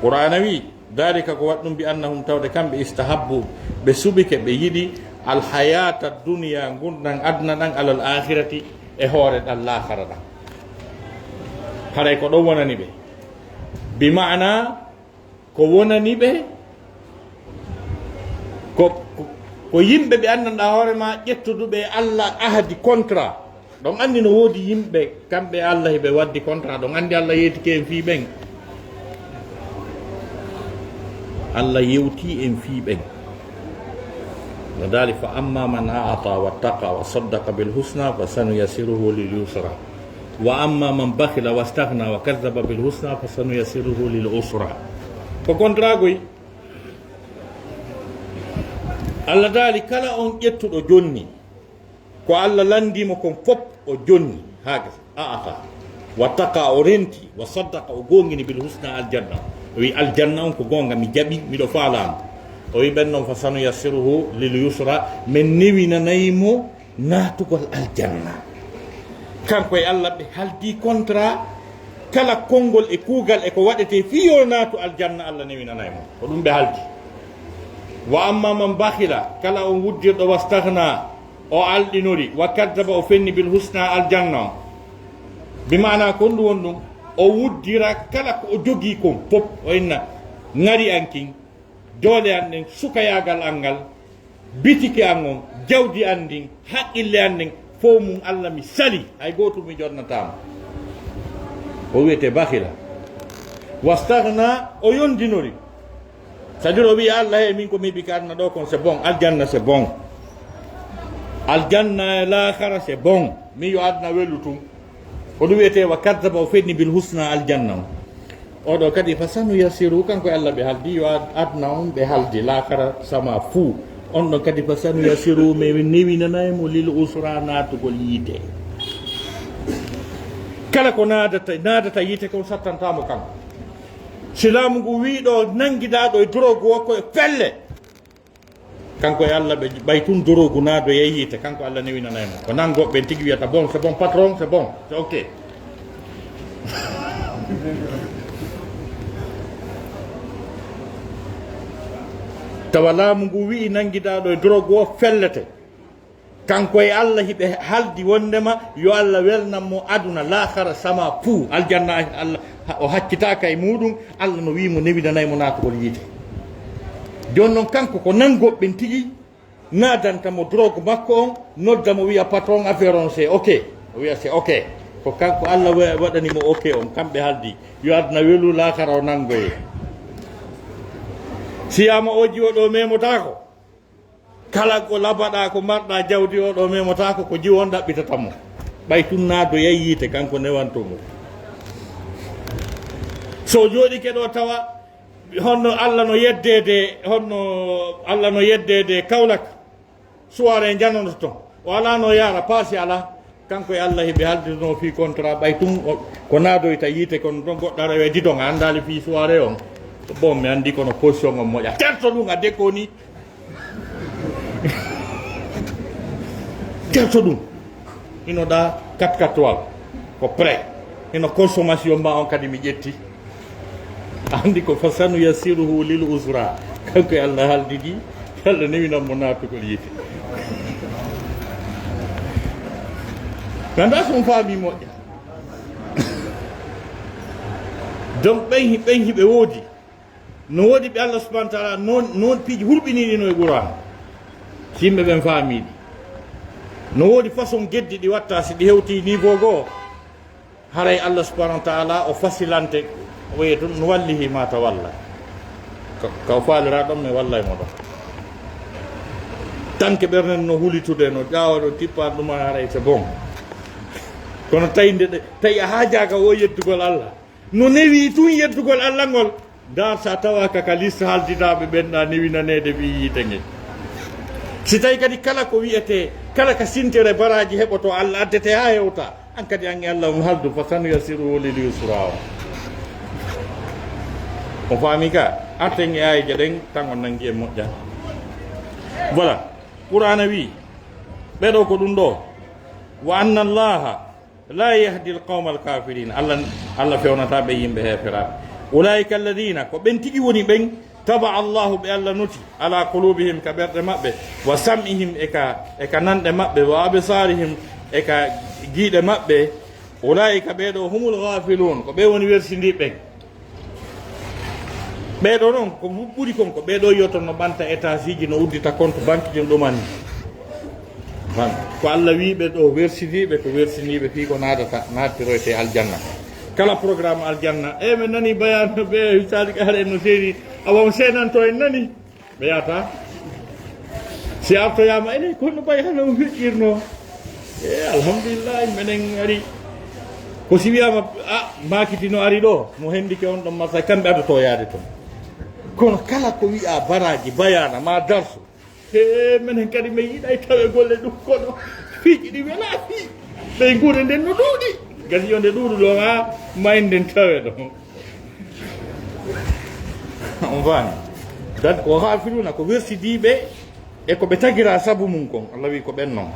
Qur'aana wi, "Daalika," ko waɗi ɗum, "bi annahum," tawde kamɓe, "istahabbu," ɓe suɓike, ɓe yiɗi, "al hayata dunya," ngurndan aduna ɗan, "alal akhirati," e hoore ɗan laakara ɗan. Haray ko ɗon wonani ɓe. Bi ma'ana, ko wonani ɓe, ko, ko, ko yimɓe ɓe anndanɗaa hoore ma, ƴettuduɓe e Allah ahadi, contrat. Ɗon anndi no woodi yimɓe, kamɓe e Allah hiɓe waddi contrat, ɗon anndi Allah yeetike en fii ɓen. Allah yewtii en fii ɓen. No daali, "Fa amma man a'ata wattaqa wa saddaqa bil husna fa sanuyassiruhu lil yusra. Wa amma man bakhila wastaghna wa kadhdhaba bil husna fa sanuyassiruhu lil usra." Ko contrat goy. Allah daali, kala on ƴettuɗo jonni, ko Allah lanndii mo kon fop, o jonni, haa gasa, a'ata, wattaqa, o renti, wa saddaqa, o goongini, bil husna, aljanna. O wi, "Aljanna on ko goonga, mi jaɓi, miɗo faalaa mo." O wi, "Ɓen non, fa sanuyassiruhu lil yusra, men newinanay mo naatugol aljanna." Kanko e Allah ɓe haldii contrat, kala konngol e kuugal e ko waɗetee fii yo naatu aljanna, Allah newinanay mo. Ko ɗum ɓe haldi. "Wa amma man bakhila," kala on wuddirɗo, "wastaghna," o alɗinori, "wa kadhdhaba," o fenni, "bil husna," aljanna on. Bi maana kon ɗum won ɗum, o wuddira kala ko o jogii kon fop, o inna, "Ŋari an kin, doole an ɗen, sukayaagal an ngal, bitiki an on, jawdi an ndin, haqqille an ɗen, fow mum Allah mi sali, hay gootum mi jonnataama." O wiyete bakhila. Wastaghna, o yondinori. C'est-à-dire, o wi'i Allah, "Hey, min ko mi yiɗi ka aduna ɗo kon, c'est bon. Aljanna, c'est bon. Aljanna e laakhara, c'est bon. Mi yo aduna welu tun." Ko ɗum wiyetee wa kadhaba, o fenni bil husna, aljanna on. Oɗo kadi fa sanuyassiru, kanko e Allah ɓe haldi, yo ad-, aduna on ɓe haldi, laakhara sama fuu. On ɗon kadi fa sanuyassiru, mi newinanay mo lil usra, naatugol yiite. Kala ko naadata, naadata yiite kon sattanta mo kan. Si laamu ngu wi'i ɗo nangidaa ɗo e drogue o ko e pelle. Kanko e Allah ɓe ɓay tun dorogu naado yey yiite, kanko Allah newinanay mo. Ko nango ɓen tigi wiyata, "Bon, c'est bon, patron, c'est bon, c'est ok." Tawa laamu ngu wi'i nangidaa ɗo e dorogu o fellete. Kanko e Allah hiɓe haldi wondema yo Allah welnan mo aduna, laakhara sama fuu. Aljanna Allah o hakkitaaka e muɗum, Allah no wi'i mo newinanay mo naatugol yiite. Jooni non kanko ko nango ɓen tigi naadanta mo drogue makko on, nodda mo wi'a, "Patron, affaire on c'est ok." O wi'a, "C'est ok." Ko kanko Allah wa-, waɗani mo ok on, kamɓe haldi. Yo aduna welu, laakhara o nangoye. Si yama o jiwo ɗo memotaako. Kala ko labaɗa, ko marɗa jawdi, o ɗo memotaako, ko jiwo on ɗaɓɓitata mo. Ɓay tun naado yay yiite, kanko newanto mo. So jooɗike ɗo tawa, honno Allah no yeddeede, honno Allah no yeddeede Kaolack, soirée janonoto ton. O alaa no yaara, paasi alaa. Kanko e Allah hiɓe haldino fii contrat, ɓay tun o, ko naadoyta yiite kon ɗon goɗɗo ara wi'a, "Didon, a anndaali fii soirée on?" Bon, mi anndi kono position on moƴa. Terto ɗum a deko ni. Terto ɗum. Hino ɗa quatre quatre wal. Ko prêt. Hino consommation ma on kadi mi ƴetti. Anndi ko fa sanuyassiruhu lil usra. Kanko e Allah haaldidi, Allah newinan mo naatugol yiite. Mi anndaa so on faami moƴƴa. Donc, ɓen hi-, ɓen hiɓe woodi. No woodi ɓe Allah subhanahu wa ta'ala non, non piiji hulɓiniiɗi no e Qur'an. Si yimɓe ɓen faamiiɗi. No woodi façon geddi ɗi watta si ɗi hewti niveau goo. Haray Allah subhanahu wa ta'ala o fasilante, o wi'e tun, "Nuwallihi ma tawalla." Ka, ka o faalira ɗon, mi wallay mo ɗon. Tanke ɓernen no hulitude, no ƴaawa, no tippa ɗum, haray c'est bon. Kono tawi nde, tawi a haajaaka wo yeddugol Allah. No newi tun yeddugol Allah ngol. Daar sa tawaaka ka liste haldidaaɓe ɓen ɗa newinaneede fii yiite nge. Si tawi kadi kala ko wi'etee, kala ka sintere baraaji heɓoto Allah addete haa hewta, an kadi an e Allah on haldu, fa sanuyassiruhu lil yusra on. On faami ka? Arten e aayeeje ɗen, tan on nangi en moƴƴa. Voilà. Qur'aana wi'i, ɓee ɗoo ko ɗum ɗoo. Wa anna Allaha la yahdi alqawma alkafirin. Allah, Allah fewnata ɓe yimɓe heeferaaɓe. Ulaika alladina, ko ɓen tigi woni ɓen, taba Allahu, ɓe Allah noti, ala qulubihim, ka ɓerɗe maɓɓe, wa sam'ihim, e ka, e ka nanɗe maɓɓe, wa absarihim, e ka giiɗe maɓɓe. Ulaika, ɓee ɗoo, humul ghafilun, ko ɓe woni wersindiiɓe ɓen. Ɓee ɗoo noon, ko ɓuri kon, ko ɓee ɗoo yiyoton no ɓanta étage ji, no uddita compte banque ji, no ɗumani. Ko Allah wii ɓe ɗoo, wersindiiɓe, ko wersindiiɓe fii ko naadata, naattiroyte aljanna. Kala programme aljanna, e men nani bayaanu ɓe, Sadik Aare en no seeni, awa on seenanto en nani. Ɓe yahata. Si artoyaama, ene, ko no bayaanu on feƴƴirnoo. E, alhamdulillahi, menen ari. Ko si wiyaama, a, maakiti no ari ɗoo, mo hendike on ɗon marsa, kamɓe adotoo yaade ton. Kono kala ko wi'aa baraaji, bayaana, maa darsu, he, menen kadi men yiɗay tawegol e ɗum, kono piiji ɗi welaa fii. Ɓe nguure nden no ɗuuɗi. Gasi yo nde ɗuuɗu ɗon, haa mayde nden tawe ɗon. On faami? Kadi ko ghafiluna, ko wersidiiɓe e ko ɓe tagira sabu mum kon. Allah wi'i ko ɓen non.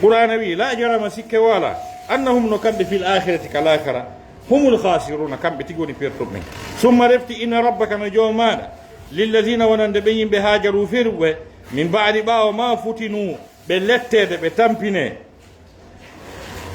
Qur'aana wi'i, "La jarama, sikke wala, annahum, no kamɓe, fil akhirati, ka laakhara, humul khasiruna, kamɓe tigi woni pertuɓe ɓen." Summa, refti, inna rabbaka, no Joomi maaɗa, lilladina, wonande ɓen yimɓe, hajaru, feri ɓe, min ba'di, ɓaawo, ma futinu, ɓe letteede, ɓe tampine.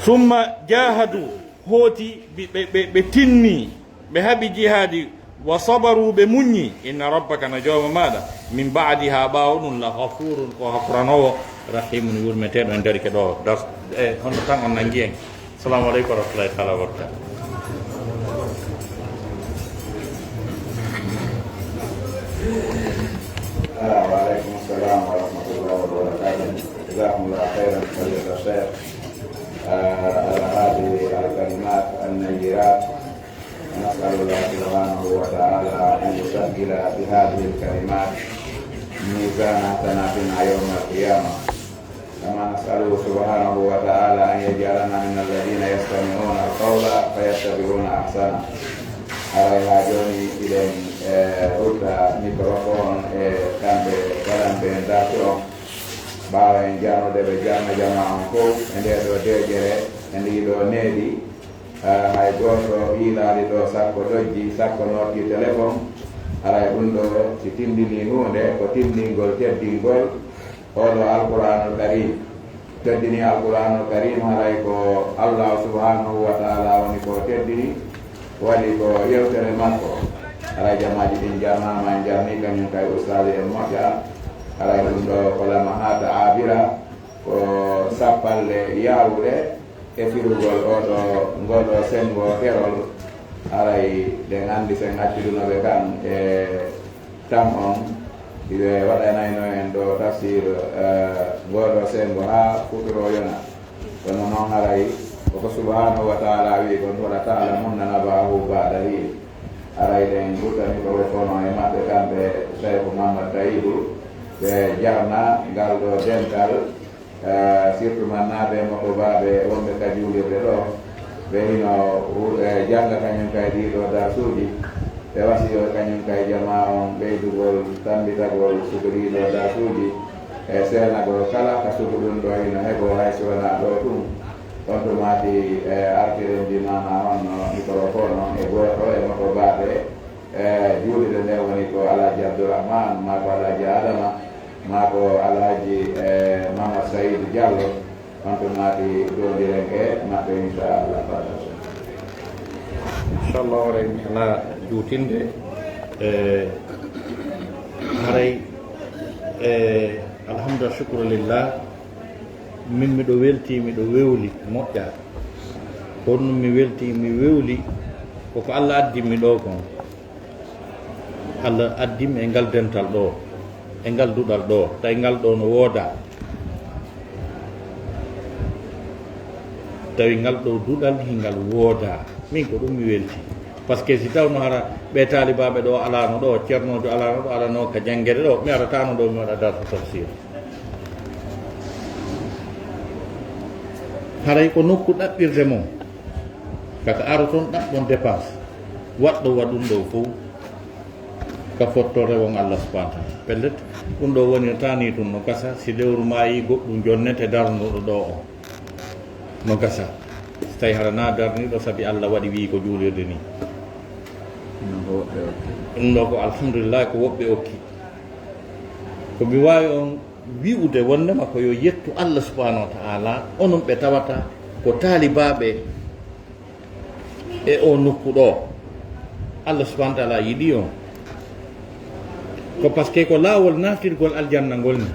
Summa jahadu, hooti, ɓe, ɓe, ɓe, ɓe tinni, ɓe haɓi jihaadi, wa sabaru, ɓe muññi, inna rabbaka, no Jooma maaɗa, min ba'diha, ɓaawo ɗum, la ghafurun, ko hakuranoowo, rahimun, yurmeteeɗo. En darike ɗo, das-, e, hono tan on nangi en. Assalamu aleykum wa rahmatullahi taala wa barakatuh. فضيلة الشيخ، آه، على هذه الكلمات النيرات. نسأل الله سبحانه وتعالى أن يسجل بهذه الكلمات ميزان حسناتنا يوم القيامة. كما نسأله سبحانه وتعالى أن يجعلنا من الذين يستمعون القول فيتبعون أحسنه. Haray haa jooni, iɗen, eh, rutta microphone e kamɓe waɗanɓe en darsu on. Ɓaawo en jarnude ɓe, jarna jamaa on fow e ndee ɗoo deeƴere, e ndii ɗoo needi, eh, hay gooto yiilaali ɗoo, sakko ɗojji, sakko nooti téléphone. Haray ɗum ɗoo, si tinndinii huunde, ko tinndingol teddingol oo ɗoo Alquraanul Kariim. Teddini Alquraanul Kariim, haray ko Allah subhanahu wa ta'ala woni ko teddini, waɗi ko yewtere makko. Haray jamaaji ɗin jarnaama, en jarnii kañum kay ustaaji en moƴƴa. Haray ɗum ɗoo ko lamahaat aabira, ko sappalle yaawuɗe e firugol oo ɗoo, ngoo ɗoo senngo kerol. Haray ɗen anndi sen accuduno ɓe kan e tan on, iɓe waɗanayno en ɗoo tafsir, eh, ngoo ɗoo senngo haa futuro yona. Kono noon haray koko subhanahu wa ta'ala wi'i kon, "Wala ta'lamunna naba'ahu ba'da hin." Haray ɗen guttani ko ɓe fono e maɓɓe kamɓe Cheikh Mouhammad Tayibu, ɓe jarna ngal ɗoo dental. Eh, surtout mannaaɓe e mokobaaɓe wonɓe ka juulirde ɗoo, ɓe hino wu-, eh, jannga kañum kay ɗii ɗoo darsuuji, ɓe wasiyoo kañum kay jamaa on ɓeydugol tammbitagol suku ɗii ɗoo darsuuji, e seenagol kala ka suku ɗum ɗoo hino heɓoo hay si wanaa ɗoo tun. On tumaati, eh, artiren di maanaa honno microphone on e gooto e mokobaaɓe. Eh, juulirde nden woni ko Alhaji Abdourahmane, maa ko Alhaji Adama, maa ko Alhaji, eh, Mama Saïd Diallo. On tun naati jondiren e maɓɓe, inchallah. Inchallah, hoore mi alaa juutinde. Eh, haray, eh, alhamdulillah, shukru lillah. Min miɗo welti, miɗo wewli, moƴƴa. Kono mi welti, mi wewli, koko Allah addi mi ɗoo kon. Allah addi mi e ngal dental ɗoo, e ngal duɗal ɗoo, tawi ngal ɗoo no woodaa. Tawi ngal ɗoo duɗal hingal woodaa. Min ko ɗum mi welti. Parce que si tawno hara ɓe taalibaaɓe ɗoo alaano ɗoo, ceernoojo alaano ɗoo, alanoo ka janngere ɗoo, mi arataano ɗoo mi waɗa darsu tafsir. Haray ko nokku ɗaɓɓirde mon, kaka aroton ɗaɓɓon dépense, waɗɗo waɗum ɗoo fow ka fotto rewon Allah subhanahu wa ta'ala. Pellet, ɗum ɗoo woni no taani tun no gasa, si lewru maayi goɗɗum jonnete darnuɗo ɗoo on. No gasa, si tawi hara na darniɗo sabi Allah waɗi wi'i ko juulirde ni. Ɗum ɗoo ko woɓɓe okki. Ɗum ɗoo ko alhamdulillah ko woɓɓe okki. Ko mi waawi on wi'ude wondema ko yo yettu Allah subhanahu wa ta'ala, onon ɓe tawata ko taalibaaɓe e o nokku ɗoo. Allah subhanahu wa ta'ala yiɗi on. Ko parce que ko laawol naatirgol aljanna ngol ni.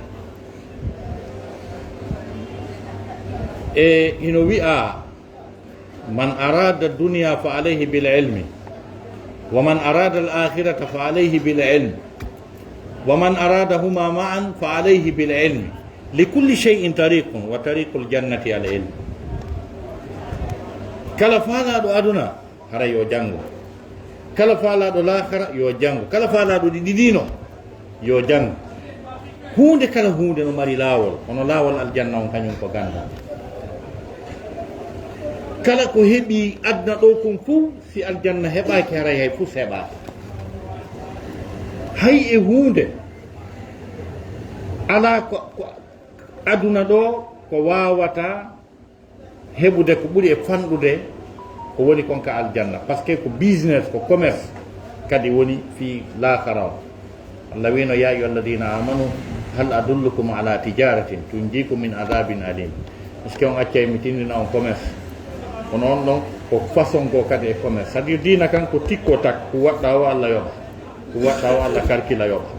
E hino wi'a, "Man arada dunya fa alayhi bil ilmi, wa man arada al akhirata fa alayhi bil ilmi, wa man arada huma ma'an fa alayhi bil ilmi. Li kulli shay'in tariqun, wa tariqul jannati al ilm." Kala faalaaɗo aduna, hara yo janngo. Kala faalaaɗo laakara, yo janngo. Kala faalaaɗo ɗi ɗiɗi no, yo janngo. Huunde kala huunde no mari laawol, kono laawol aljanna on kañum ko ganndal. Kala ko heɓi aduna ɗoo kon fow, si aljanna heɓaaki, haray hay fus heɓaaka. Hay e huunde alaa ko, ko aduna ɗoo ko waawata heɓude ko ɓuri e fanɗude ko woni kon ka aljanna, parce que ko business, ko commerce kadi woni fii laakara on. Allah wiino, "Ya ayyuha alladina amanu, hal adullukum ala tijaratin tunjikum min adabin alim." Est-ce que on accay mi tindina on commerce? Kono on ɗon ko façon goo kadi e commerce. C'est-à-dire diina kan ko tikko tak, ko waɗɗa o Allah yoɓa, ko waɗɗa o Allah karkila yoɓa.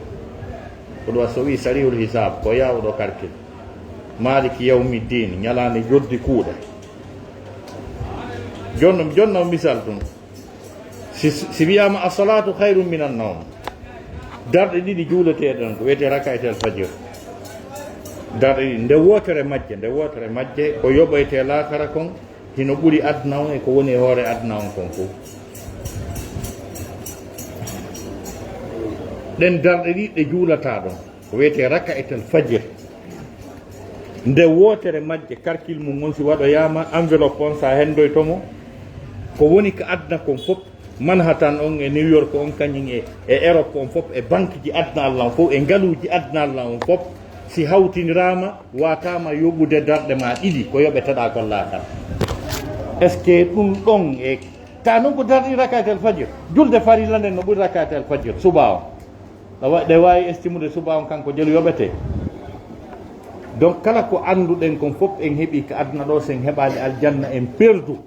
Ko ɗum so wi sarihul hisab, ko yaawuɗo karkil. Maliki yawmi din, ñalaande joddi kuuɗe. Jonno, jonno misal ɗum. Si, si wiyaama as-salatu khayrun minan nawm. Darɗe ɗiɗi juuleteeɗe ɗon, ko wiyetee raka'atel fajr. Darɗe ɗiɗi, nde wootere majje, nde wootere majje ko yoɓoyte laakara kon, hino ɓuri aduna on e ko woni e hoore aduna on kon fof. Ɗen darɗe ɗiɗi ɗe juulataa ɗon, ko wiyetee raka'atal fajr. Nde wootere majje, karkil mum on, si waɗoyaama, enveloppe on, so a henndoyto mo, ko woni ka aduna kon fof, Manhattan on e New York on, kañum e, e Europe on fof, e banque ji aduna Allah on fof, e ngaluuji aduna Allah on fof, si hawtindiraama, waataama yoɓude darɗe ma ɗiɗi ko yoɓeteɗaa kon laakara. Est-ce que ɗum ɗon e, ta noon ko darɗe raka'atal fajr, julde farilla nden no ɓuri raka'atal fajr, suba on. Ɗa wa-, ɗe waawi estimude suba on kanko jelu yoɓete. Donc, kala ko annduɗen kon fof en heɓi ka aduna ɗo, sen heɓaali aljanna, en perdu.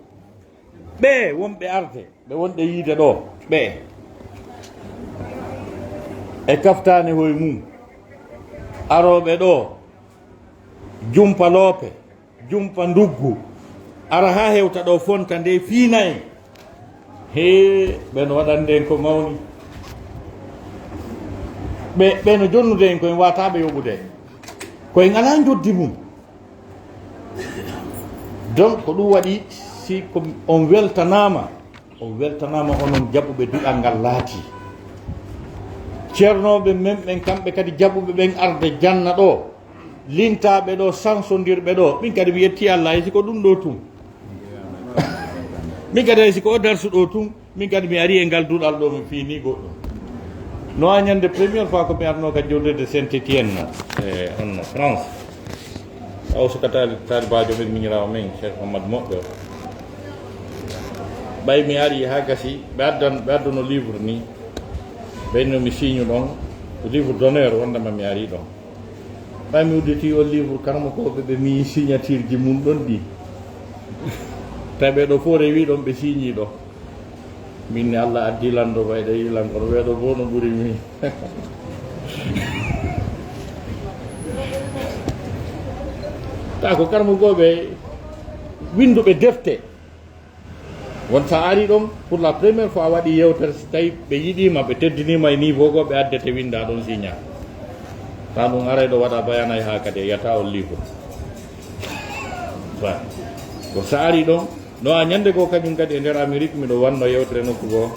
Ɓe wonɓe arde, ɓe wonɓe yiide ɗo, ɓe e kaftaane hoy mum, arooɓe ɗo, jumpa loope, jumpa nduggu, ara haa hewta ɗo fonta nde fiina en. Hee, ɓe no waɗande en ko mawni. Ɓe, ɓe no jonnude en ko en waataaɓe yoɓude. Ko en alaa njoddi mum. Donc, ko ɗum waɗi, si ko on weltanaama, on weltanaama onon jaɓuɓe duɗal ngal laati. Ceernooɓe men ɓen, kamɓe kadi jaɓuɓe ɓen arde janna ɗo, lintaaɓe ɗo, sansondirɓe ɗo, min kadi mi yetti Allah, hay si ko ɗum ɗo tun. Min kadi hay si ko o darsu ɗo tun, min kadi mi ari e ngal duɗal ɗo, mi fiini goɗɗum. No a ñande première fois ko mi arno ka jolde de Saint-Étienne, e, on no France. Aw suka taali-, taalibaajo men, miñiraawo men, Cheikh Mohamed Moƴƴo. Ɓay mi ari haa gasi, ɓe addan-, ɓe adduno livre ni. Ɓeyno mi signe ɗon, livre d'honneur, wondema mi ari ɗon. Ɓay mi udditi o livre, karamokooɓe ɓe mi signature ji mum ɗon ɗi. Tawi ɓe ɗo fof rewi ɗon, ɓe signi ɗo. Min ne Allah addi lan ɗo, ɓay ɗo yiɗi lan kono ɓee ɗo fof no ɓuri mi. Ta ko karamokooɓe winnduɓe defte. Won sa ari ɗon, pour la première fois, a waɗi yewtere, so tawi ɓe yiɗima, ɓe teddinima e niveau goo, ɓe addete, winda ɗon, signa. Ta ɗum aray ɗo waɗa bayanay haa kadi, yata on livre. Voilà. Ko sa ari ɗon, no a ñande goo kañum kadi e nder Amérique, miɗo wanno yewtere nokku goo.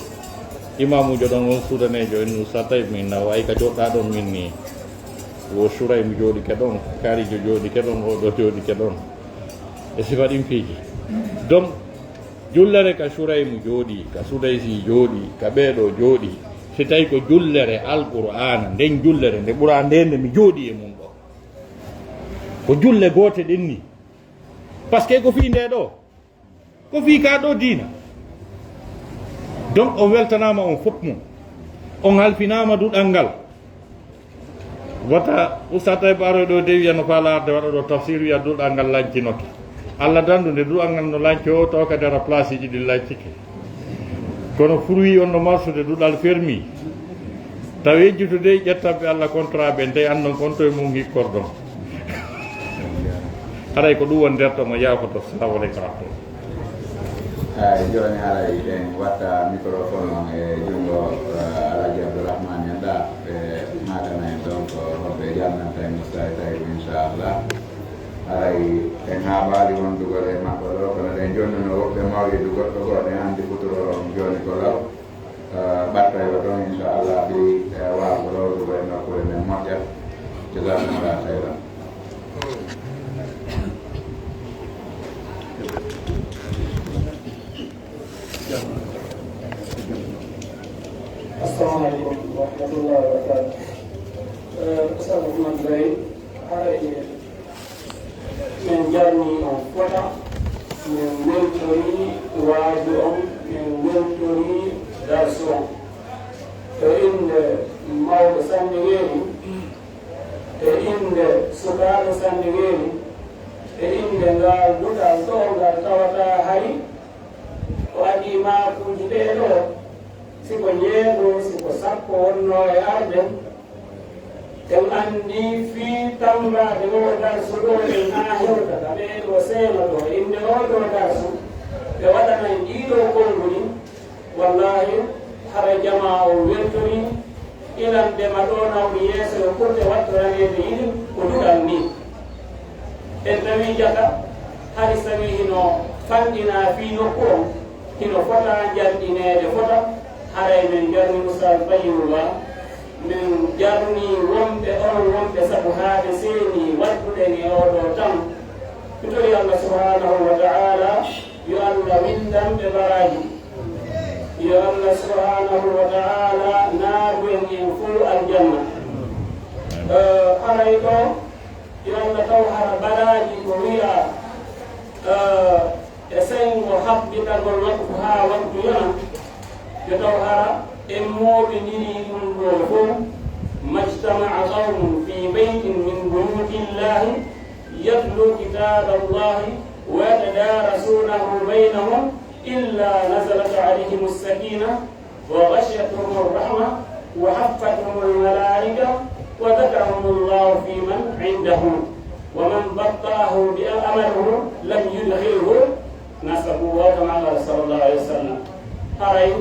Imamujo ɗon on sudanejo, en Oustaz Taïb, min na wayi ka joɗɗa ɗon, min ni. Wo Souraymu jooɗike ɗon, Kaarijo jooɗike ɗon, oɗo jooɗike ɗon. E sifa ɗin piiji. Donc, jullere ka Suraymu jooɗi, ka Sudaysi jooɗi, ka ɓeeɗo jooɗi. Si tawi ko jullere Alqur'aana, nden jullere nde ɓura nde nde mi jooɗi e mum ɗo. Ko julle goote ɗen ni. Parce que ko fii nde ɗo. Ko fii ka ɗo diina. Donc, on weltanaama on fof mum. On halfinaama duɗal ngal. Wata Ustaz Taib aroy ɗo de wiya no faala arde waɗa ɗo tafsir, wiya duɗal ngal lancinoke. Allah dandu nde duɗal ngal no lanco, taw kadi ara place ji ɗin lancike. Kono fruit on no marsude duɗal fermi. Taw yejjutude ƴettanɓe Allah contrat ɓe, nde annon kon to e mum hikkordon. Haray ko ɗum woni nder to mo yaafoto. Assalamu aleykum wa rahmatullah. Eyi, jooni haray en watta microphone on e junngo, eh, Alhaji Abdourahmane en ɗa, ɓe maakana en ɗon ko hoɓe jannanta en Ustaz Taib, inchallah. Haray en haaɓaali wondugol e maɓɓe ɗo, kono ɗen jonnuno woɓɓe mawlidu goɗɗo goo, ɗen anndi futuro on jooni ko law. Eh, ɓatta yo ɗon, inchallah, ɓe, eh, waago rowrugo e nokkuure men moƴƴa. Jazakumullah khairan. Assalamu aleykum wa rahmatullahi wa barakatuh. Eh, Oustaz Ousmane Gaye, haray min jarni on fota, min weltori waaju on, min weltori darsu on. E innde mawɗo sanne weeri, e innde sukaaɗo sanne weeri, e innde ngal duɗal ɗo ngal tawata hari ko adii maakuuji ɗee ɗoo, si ko jeego, si ko sappo wonnoo e arde, en anndi fii tammbaade oo darsu ɗoo en haa hewta ka ɓee ɗoo seenoto e innde oo ɗoo darsu, ɓe waɗana en ɗii ɗoo konnguɗi. Wallaahi, hara jamaa on weltorii, ilan ndema ɗoo nawɗi yeeso yo ɓurde wattoraneede yiɗi ko duɗal nii. En tawi jaka, hari so tawi hino fanɗinaa fii nokku on, hino fota janɗineede fota, haray men jarni Ustaas Bayiru Ba, men jarni wonɓe on wonɓe sabu haa ɓe seeni wadduɗen e oo ɗoo tan. Mi tori Allah subhaanahu wa ta'ala yo Allah winndan ɓe baraaji. Yo Allah subhaanahu wa ta'ala naadu en en fow aljanna. Eh, haray ɗoo, yo Allah taw hara baraaji ko wi'aa, eh, e senngo haɓɓitagol waktu haa waktu yona, yo taw hara en mooɓindirii ɗum ɗoo fow. ما اجتمع قوم في بيت من بيوت الله يتلون كتاب الله ويتدارسونه بينهم إلا نزلت عليهم السكينة وغشيتهم الرحمة وحفتهم الملائكة وذكرهم الله فيمن عنده ومن بطأه عمله لم يدخله نسبه، أو كما قال صلى الله عليه وسلم. Haray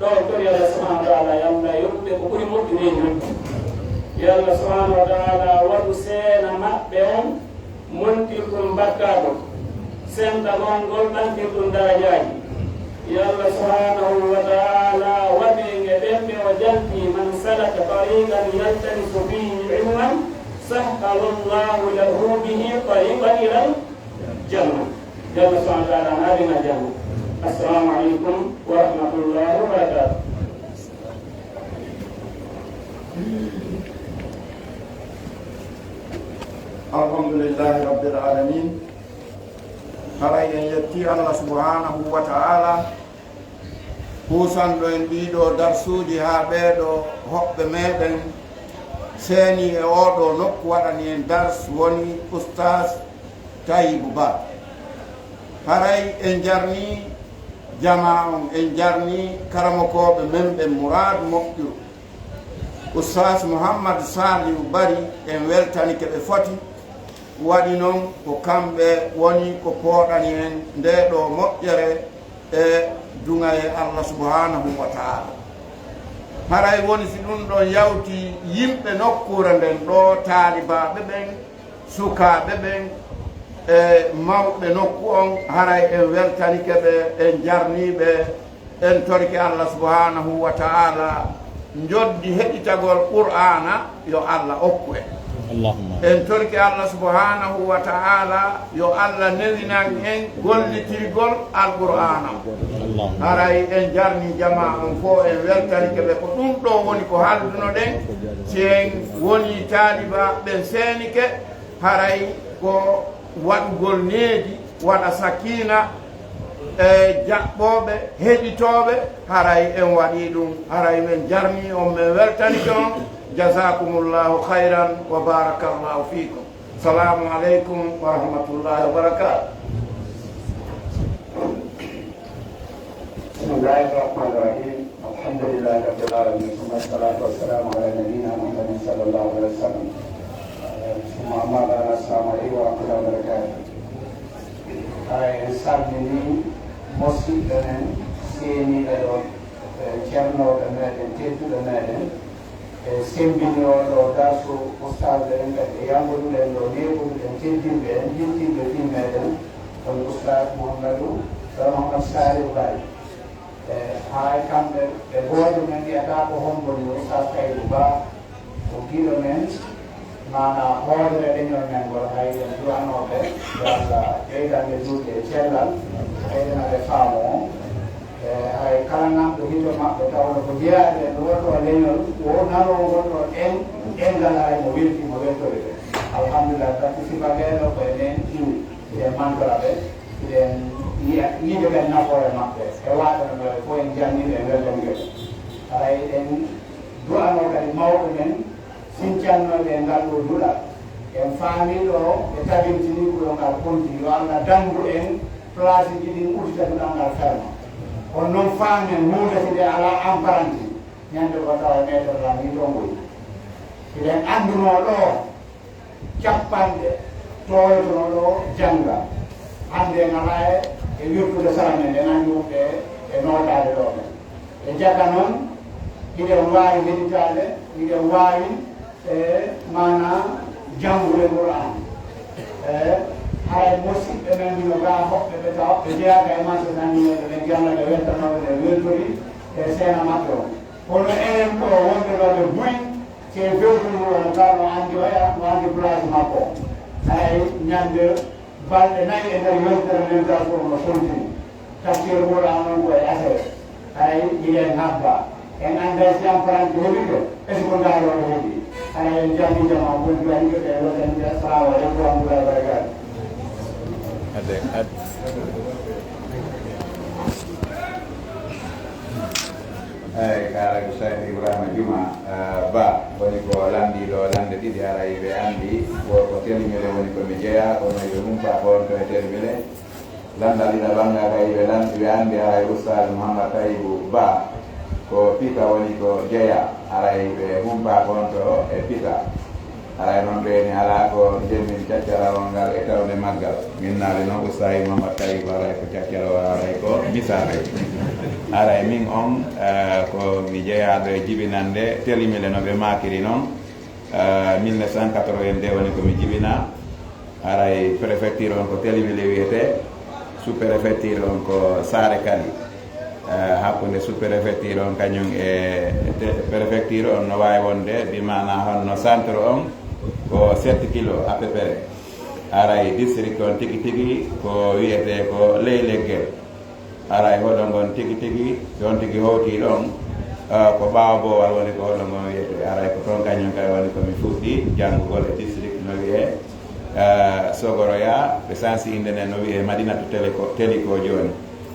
ɗoo, en tori Allah subhaanahu wa ta'ala yo Allah yoɓ ɓe ko ɓuri moƴƴude e njoɓdi. Yo Allah subhaanahu wa ta'ala waɗu seena maɓɓe on montirɗum bakkaatu, sentagol ngol ɓantirɗum darajaaji. Yo Allah subhaanahu wa ta'ala waɗu en e ɓen ɓe o janti: من سلك طريقا يلتمس فيه علما سهل الله له به طريقا إلى الجنة. Yo Allah subhaanahu wa ta'ala naadin aljanna. Assalaamu aleykum wa rahmatullaahi wa barakaatuh. Alhamdulillahi Rabbil Alamin. Haray en yetti Allah subhaanahu wa ta'ala, huusanɗo en ɗii ɗoo darsuuji haa ɓee ɗoo hoɓɓe meɗen seeni e oo ɗoo nokku waɗani en dars woni Ustaas Tayibu Ba. Haray en jarni jamaa on, en jarni karamokooɓe men ɓen muraadu moƴƴuru. Ustaas Muhammad Saalihu Bari, en weltanike ɓe foti. Waɗi non ko kamɓe woni ko pooɗani en ndee ɗoo moƴƴere e duŋayee Allah subhaanahu wa ta'ala. Haray woni si ɗum ɗon yawti yimɓe nokkuure nden ɗoo, taalibaaɓe ɓen, sukaaɓe ɓen, e mawɓe nokku on, haray en weltanike ɓe, en jarnii ɓe, en torike Allah subhaanahu wa ta'ala njoddi heɗitagol Qur'aana yo Allah okku en. Allahumma. En torike Allah subhaanahu wa ta'ala yo Allah newinan en gollitirgol Al-Qur'aana. Allahumma. Haray en jarni jamaa on fof, en weltanike ɓe. Ko ɗum ɗo woni ko haaldunoɗen. Si en woni taaliba ɓen seenike, haray ko waɗugol needi, waɗa sakiina e jaɓɓooɓe, heɗitooɓe, haray en waɗii ɗum, haray men jarnii on, men weltanike on. Jazakumullahu khayran wa barakallahu fiikum. Salaamu aleykum wa rahmatullahi wa barakaatuh. بسم الله الرحمن الرحيم. الحمد لله رب العالمين، ثم الصلاة والسلام على نبينا محمد صلى الله عليه وسلم. ثم أما بعد، السلام عليكم ورحمة الله وبركاته. Haray en salminii musiɗɓe men seeniiɓe ɗo, e ceernooɓe meɗen, tedduɓe meɗen, e semmbinooɗo darsu ustaasɓe ɓen, kadi e yambuduɗen ɗo, neeɓuduɗen teddinɓe en, yettinɓe fii meɗen, on Ustaas Muhammadu, Muhammad Salihu Bari. E, haray kamɓe, ɓe gooto men wi'ataa ko hombo ni, Ustaas Kayru Ba, ko giɗo men, maanaa hoodere leñol men ngol, hay en du'anooɓe, yo Allah ɓeydande duuɓi e cellal, ɓeydana ɓe faamu on. E, hay kala nanɗo hito maɓɓe, tawno ko jeyaaɓe e ɗo ɗo leñol, wo nanoo ngol ɗo en, ɗemngal haray mo welti, mo weltori ɓe. Alhamdulillah, par ce que sifa ɓee ɗo ko e men iwi, hiɗen mantora ɓe, hiɗen yi'a, yiide ɓen nafoore maɓɓe, e waɗanooɓe fof en janniiɓe e weltanɓe. Haray en du'anoo kadi mawɓe men, sincannooɓe e ngal ɗoo duɗal. En faamii ɗo ɓe tabintinii ko yo ngal konti, yo Allah danndu en placeji ɗin uddita duɗal ngal ferma. Kono non faamen huunde si nde alaa emprunté, ñande goo tawa meeter lan ni toon woni. Hiɗen anndunoo ɗo cappanɗe tooytono ɗo jannga. Hannde en alaa e, e wirtude sara men, en anndi wonɓe e nootaade ɗo ɓen. E jaka noon, hiɗen waawi heɗitaade, hiɗen waawi, e, maanaa janngude Qur'aan. E, Haray musidɓe men hino gaa hoɓɓe ɓe tawa ɓe jeyaaka e marché Sanndiŋŋe, ɓe jannata, ɓe weltanoo, ɓe weltori e seena maɓɓe on. Kono enen ɗoo wonɓe ɗoo ɓe buy, si en fewtondiro, no kala no anndi oya, no anndi place makko. Haray ñande balɗe nayi e nder yontere nden, tawa ko no fontini. Tafsir Qur'an on ko e asere. Haray hiɗen habba. En annday si emprunté heɓi ko, est-ce que ndaarooɗo heɓi? Haray en jaɓi jama, on woni ko en joɓe, en waɗani ɓe. Assalamu aleykum wa rahmatullahi wa barakatuh. Adde, adde. Eeyi, kaara ko Cheikh Ibrahima Juma, eh, Ba, woni ko lanndiiɗo lannde ɗiɗi, haray ɓe anndi, ko, ko Telimele woni ko mi jeyaa, kono yo humpa ko on to e Telimele. Lanndal ina bannga kay ɓe lan-, ɓe anndi haray Ustaaz Mouhammad Tayibu Ba ko Pita woni ko jeyaa, haray ɓe humpaaka on to e Pita. Haray noon ɓe ni alaa ko njemmin caccarawal ngal e tawde maggal. Min naali noon Ustaaz Mouhammad Tayibu haray ko caccarawal, haray ko misaale. Haray min on, eh, ko mi jeyaaɗo e jibinannde Telimele no ɓe maakiri noon. Eh, mille neuf cent quatre-vingt-deux woni ko mi jibinaa. Haray préfecture on ko Telimele wiyetee, sous-préfecture on ko Saare Kali. Eh, hakkunde sous-préfecture on kañum e te-, préfecture on no waawi wonde, bi maanaa honno centre on ko sept kilo à peu près. Haray district on tigi tigi ko wiyetee ko Ley Leggel. Haray hoɗo ngon tigi tigi, si on tigi howtii ɗon, ah, ko ɓaawo Boowal woni ko hoɗo ngon wiyetee. Haray ko toon kañum kay woni ko mi fuɗɗi janngugol e district no wiyee, ah, Sogoroya, ɓe sansi innde nden no wiyee Madinatu Teliko, Teliko jooni.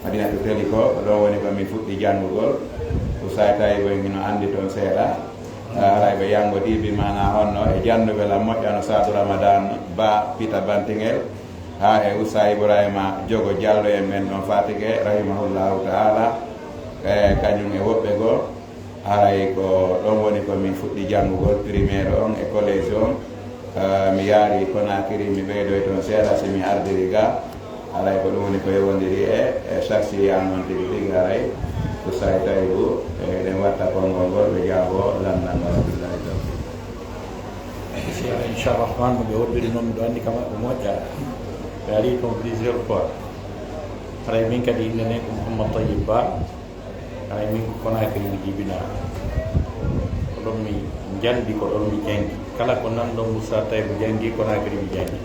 Madinatu Teliko, ko ɗon woni ko mi fuɗɗi janngugol. Oustaz Tayibu en hino anndi toon seeɗa. Ah, haray ɓe yanngodii bi maanaa honno e jannduɓe lan moƴƴano Saadu Ramadan Ba Pita Bantingel. Haa e Usa Ibrahima Jogo Jallo en ɓen ɗon Fatike, rahimahullahu ta'ala, e kañum e woɓɓe goo. Haray ko ɗon woni ko min fuɗɗi janngugol primaire on e collège on. Eh, mi yaari Conakry, mi ɓeydoy toon seeɗa, si mi ardiri ga. Haray ko ɗum woni ko yowondiri e, e shakhsiya an on tigi tigi. Haray Usa Tayibu, e, eɗen watta konngol ngol, ɓe jaabo lanndal ngal, billahi tawfiq. Cheikh, inchallah, Rahman, no ɓe holliri noon, miɗo anndi kama ko moƴƴa. Ɓe ari toon plusieurs fois. Haray min kadi innde nden ko Mouhammad Tayyib Ba. Haray min ko Conakry mi jibinaa. Ko ɗon mi njanndi, ko ɗon mi janngi. Kala ko nanɗon Moussa Taybou janngi, Conakry mi janngi.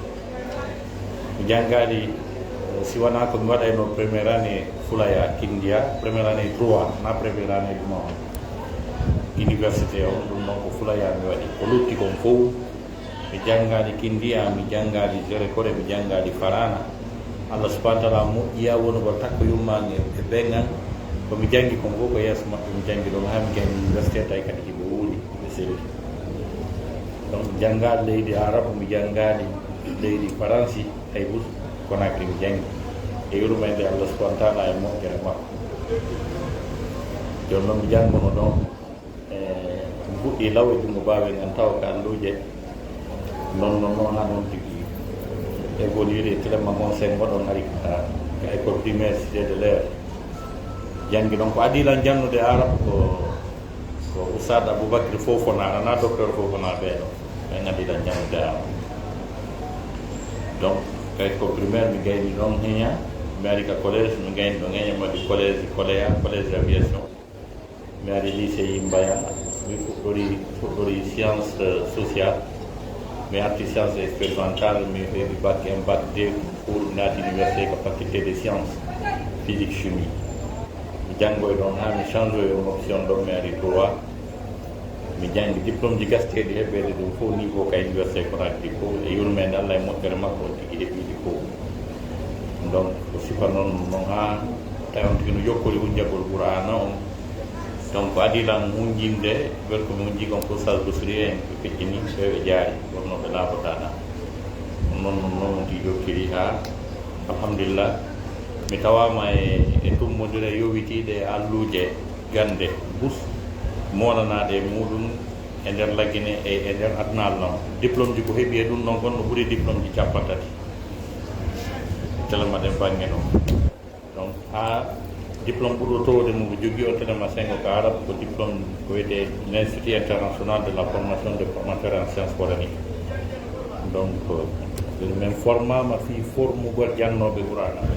Mi janngaali, eh, si wanaa ko mi waɗayno première année Fulaya, Kindia, première année droit, na première année ɗum on. Université on, ɗum ɗon ko Fulaya mi waɗi. Ko lutti kon fof, mi janngaali Kindia, mi janngaali Zéro Kore, mi janngaali Farana. Allah subhanahu wa ta'ala moƴƴiya wonugol takko yummaange e ɓen an. Ko mi janngi kon fof ko yeeso maɓɓe mi janngi ɗon, haa mi gayni université, tawi kadi hiɓe wuuri, hiɓe selli. Donc, mi janngaali leydi Arabu, mi janngaali leydi Faransi, hay bus Conakry mi janngi. E yurmeende Allah subhanahu wa ta'ala e moƴƴere makko. Jooni noon mi jannguno ɗon, e, mi fuɗɗii law e junngo baaba en an tawa ko alluuje. Non, non, non, haa noon tigi évoluer e tellement conseil ngoɗon ari ka, ka école primaire Cité de l'Air. Janngi ɗon ko adii lan janngude Arab ko, ko Oustaz Aboubacry Fofana, ana docteur Fofana ɓee ɗo. Ɓen adii lan janngude Arab. Donc, kay ko primaire mi gayni ɗon heña, mi ari ka collège, mi gayni ɗon heña, mi waɗi collège, Koleya, collège d'aviation. Mi ari lycée Yimbaya, mi fuɗɗori, fuɗɗori science, euh, sociale. Mi arti science expérimentale, mi heɓi bac un, bac deux, pour mi naati université ko faculté de science, physique, chimie. Mi janngoy ɗon haa mi change on option ɗon, mi ari droit. Mi janngi diplôme ji gasteeɗi heɓeede ɗum fof, niveau ka université Conakry fof, e yurmeende Allah e moƴƴere makko, on tigi heɓi ɗi fof. Donc, ko sifa noon, noon haa tawi on tigi no jokkori hunjagol Qur'aana on. Donc, ko adii lan hunjinde, ɓen ko mi hunji kon ko Oustaz Bousiri en, ɓe feƴƴini, ɓe ɓe jaari, wonnoo ɓe laabotaɗa. Ɗum noon, noon, noon on tigi jokkiri haa, alhamdulillah, mi tawaama e, e tummbondire yowitiiɗe e alluuje gannde bus, moolanaade e muuɗum e nder Lagine e, e nder aduna Allah on. Diplôme ji ko heɓi e ɗum ɗon kon no ɓuri diplôme ji cappanɗe tati. Tellement ɗen bannge noon. Donc, haa diplôme ɓurɗo toowde mo mi jogii on tene ma sengo ka Arab ko diplôme ko wiyetee l'Institut International de la Formation de Formateurs en Sciences Coraniques. Donc, Min formama fii formugol jannooɓe Qur'aana ɓe.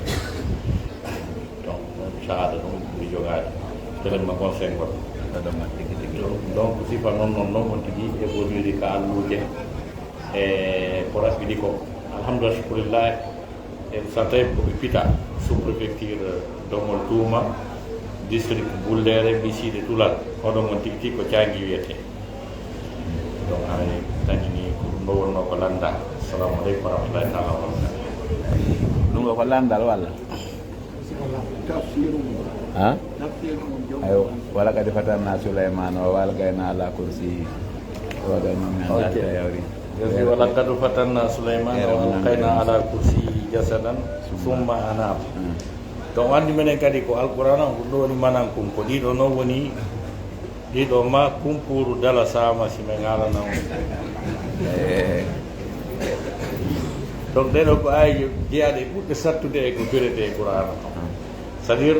Donc, ɗum sahaada ɗum ɓuri jogaade. Telen ma conseil ngol. Donc, sifa noon, noon, noon, on tigi évolué ka alluuje e ko raɓɓiɗi ko. Alhamdulillah, shukrillah, en so tawi ko ɓe pita sous-préfecture Domol Tuuma, district Bulleere, mbisiiɗe Tulal. Oɗon on tigi tigi ko Caangi wiyetee. Donc, haray, tañi ni ko ɗum ɗo wonnoo ko lannda. Assalamu aleykum wa rahmatullahi taala wa barakatuh. Ɗum ɗo ko lanndal walla? Ha? Ayo, wala kadi fatanna Suleyman o walgayna ala kursi. Oɗo noon min Ok. Darta yawri. Yo wi, wala kadu fatanna Suleyman o alqayna ala kursi jasadan summa anab. Hmm. Donc, anndi menen kadi ko Alqur'aana on, ko ɗum ɗo woni manan kun, ko ɗiɗo noon woni Ɗiɗo ma kumpuuru dala saama si men haalana on. Eh. Donc, ɗee ɗoo ko aayeeje jeyaaɗe ɓurɗe sattude e ko firete e Qur'aana. C'est-à-dire,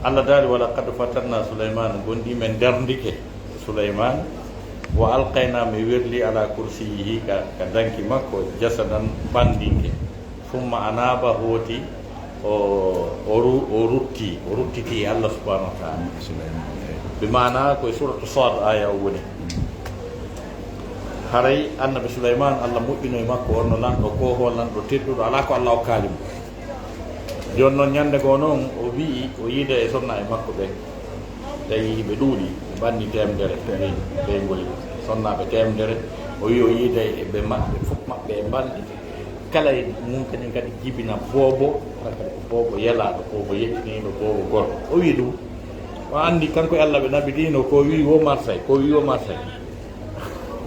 Allah daali, "Wa laqad fatanna Suleymaana", gonɗi men darndike Suleymaan, "wa alqayna", mi wirli, "ala kursiyyihi", ka, ka danki makko, "jasadan", ɓandinke. Summa anaaba, hooti, o, o ru-, o rutti, o ruttiti e Allah subhanahu wa ta'ala. Suleyman, eyi. Bi maana ko e suratu Sad aya o woni. Haray annabi Suleyman, Allah moƴƴino e makko, on no lanɗo koohoo, lanɗo tedduɗo, alaa ko Allah okkaali mo. Jooni noon, ñande goo noon, o wi'i, o yiida e sonnaaɓe makko ɓen. Tawi ɓe ɗuuɗi, ɓe ɓanni teemedere, ɓe ngoli sonnaaɓe teemedere. O wi'i, o yiida e ɓe maɓɓe, fof maɓɓe e mbalɗi. Kala e mum kañum kadi jibina boobo, hara kadi ko boobo yelaaɗo, boobo yettiniiɗo, boobo gorko. O wi'i ɗum, o anndi kanko e Allah ɓe naɓidino, ko wi'i wo Marsay, ko wi'i wo Marsay.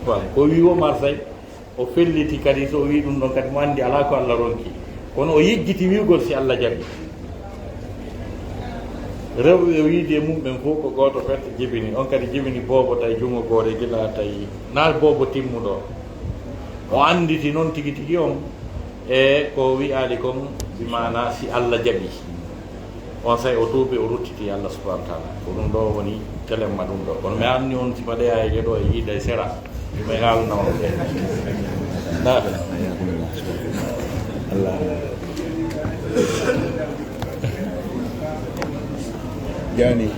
Bon, ko wi'i wo Marsay, o felliti kadi, so o wi'i ɗum ɗon kadi, mo anndi alaa ko Allah ronki. Kono o yejjiti wi'ugol si Allah jaɓi. Rewɓe ɓe wiidi e mum ɓen fof ko gooto perte jibini, on kadi jibini boobo tawi junngo goore gila tawi naa boobo timmuɗo. O annditi noon tigi tigi on e ko wi'aali kon, bi maana si Allah jaɓi. On say o tuubi, o ruttiti Allah subhanahu wa ta'ala. Ko ɗum ɗo woni telemma ɗum ɗo. Kono mi anni on si mbaɗe ay ɗo e yiida e sera. Ɗum e haalna on. Na. Allah. Joni,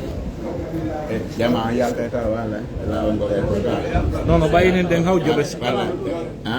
e, jama yalta e tawa wala, laawol ngol e ko tawa. Non, non, ɓayi enen ɗen haw joɓe si- Wala. Ha?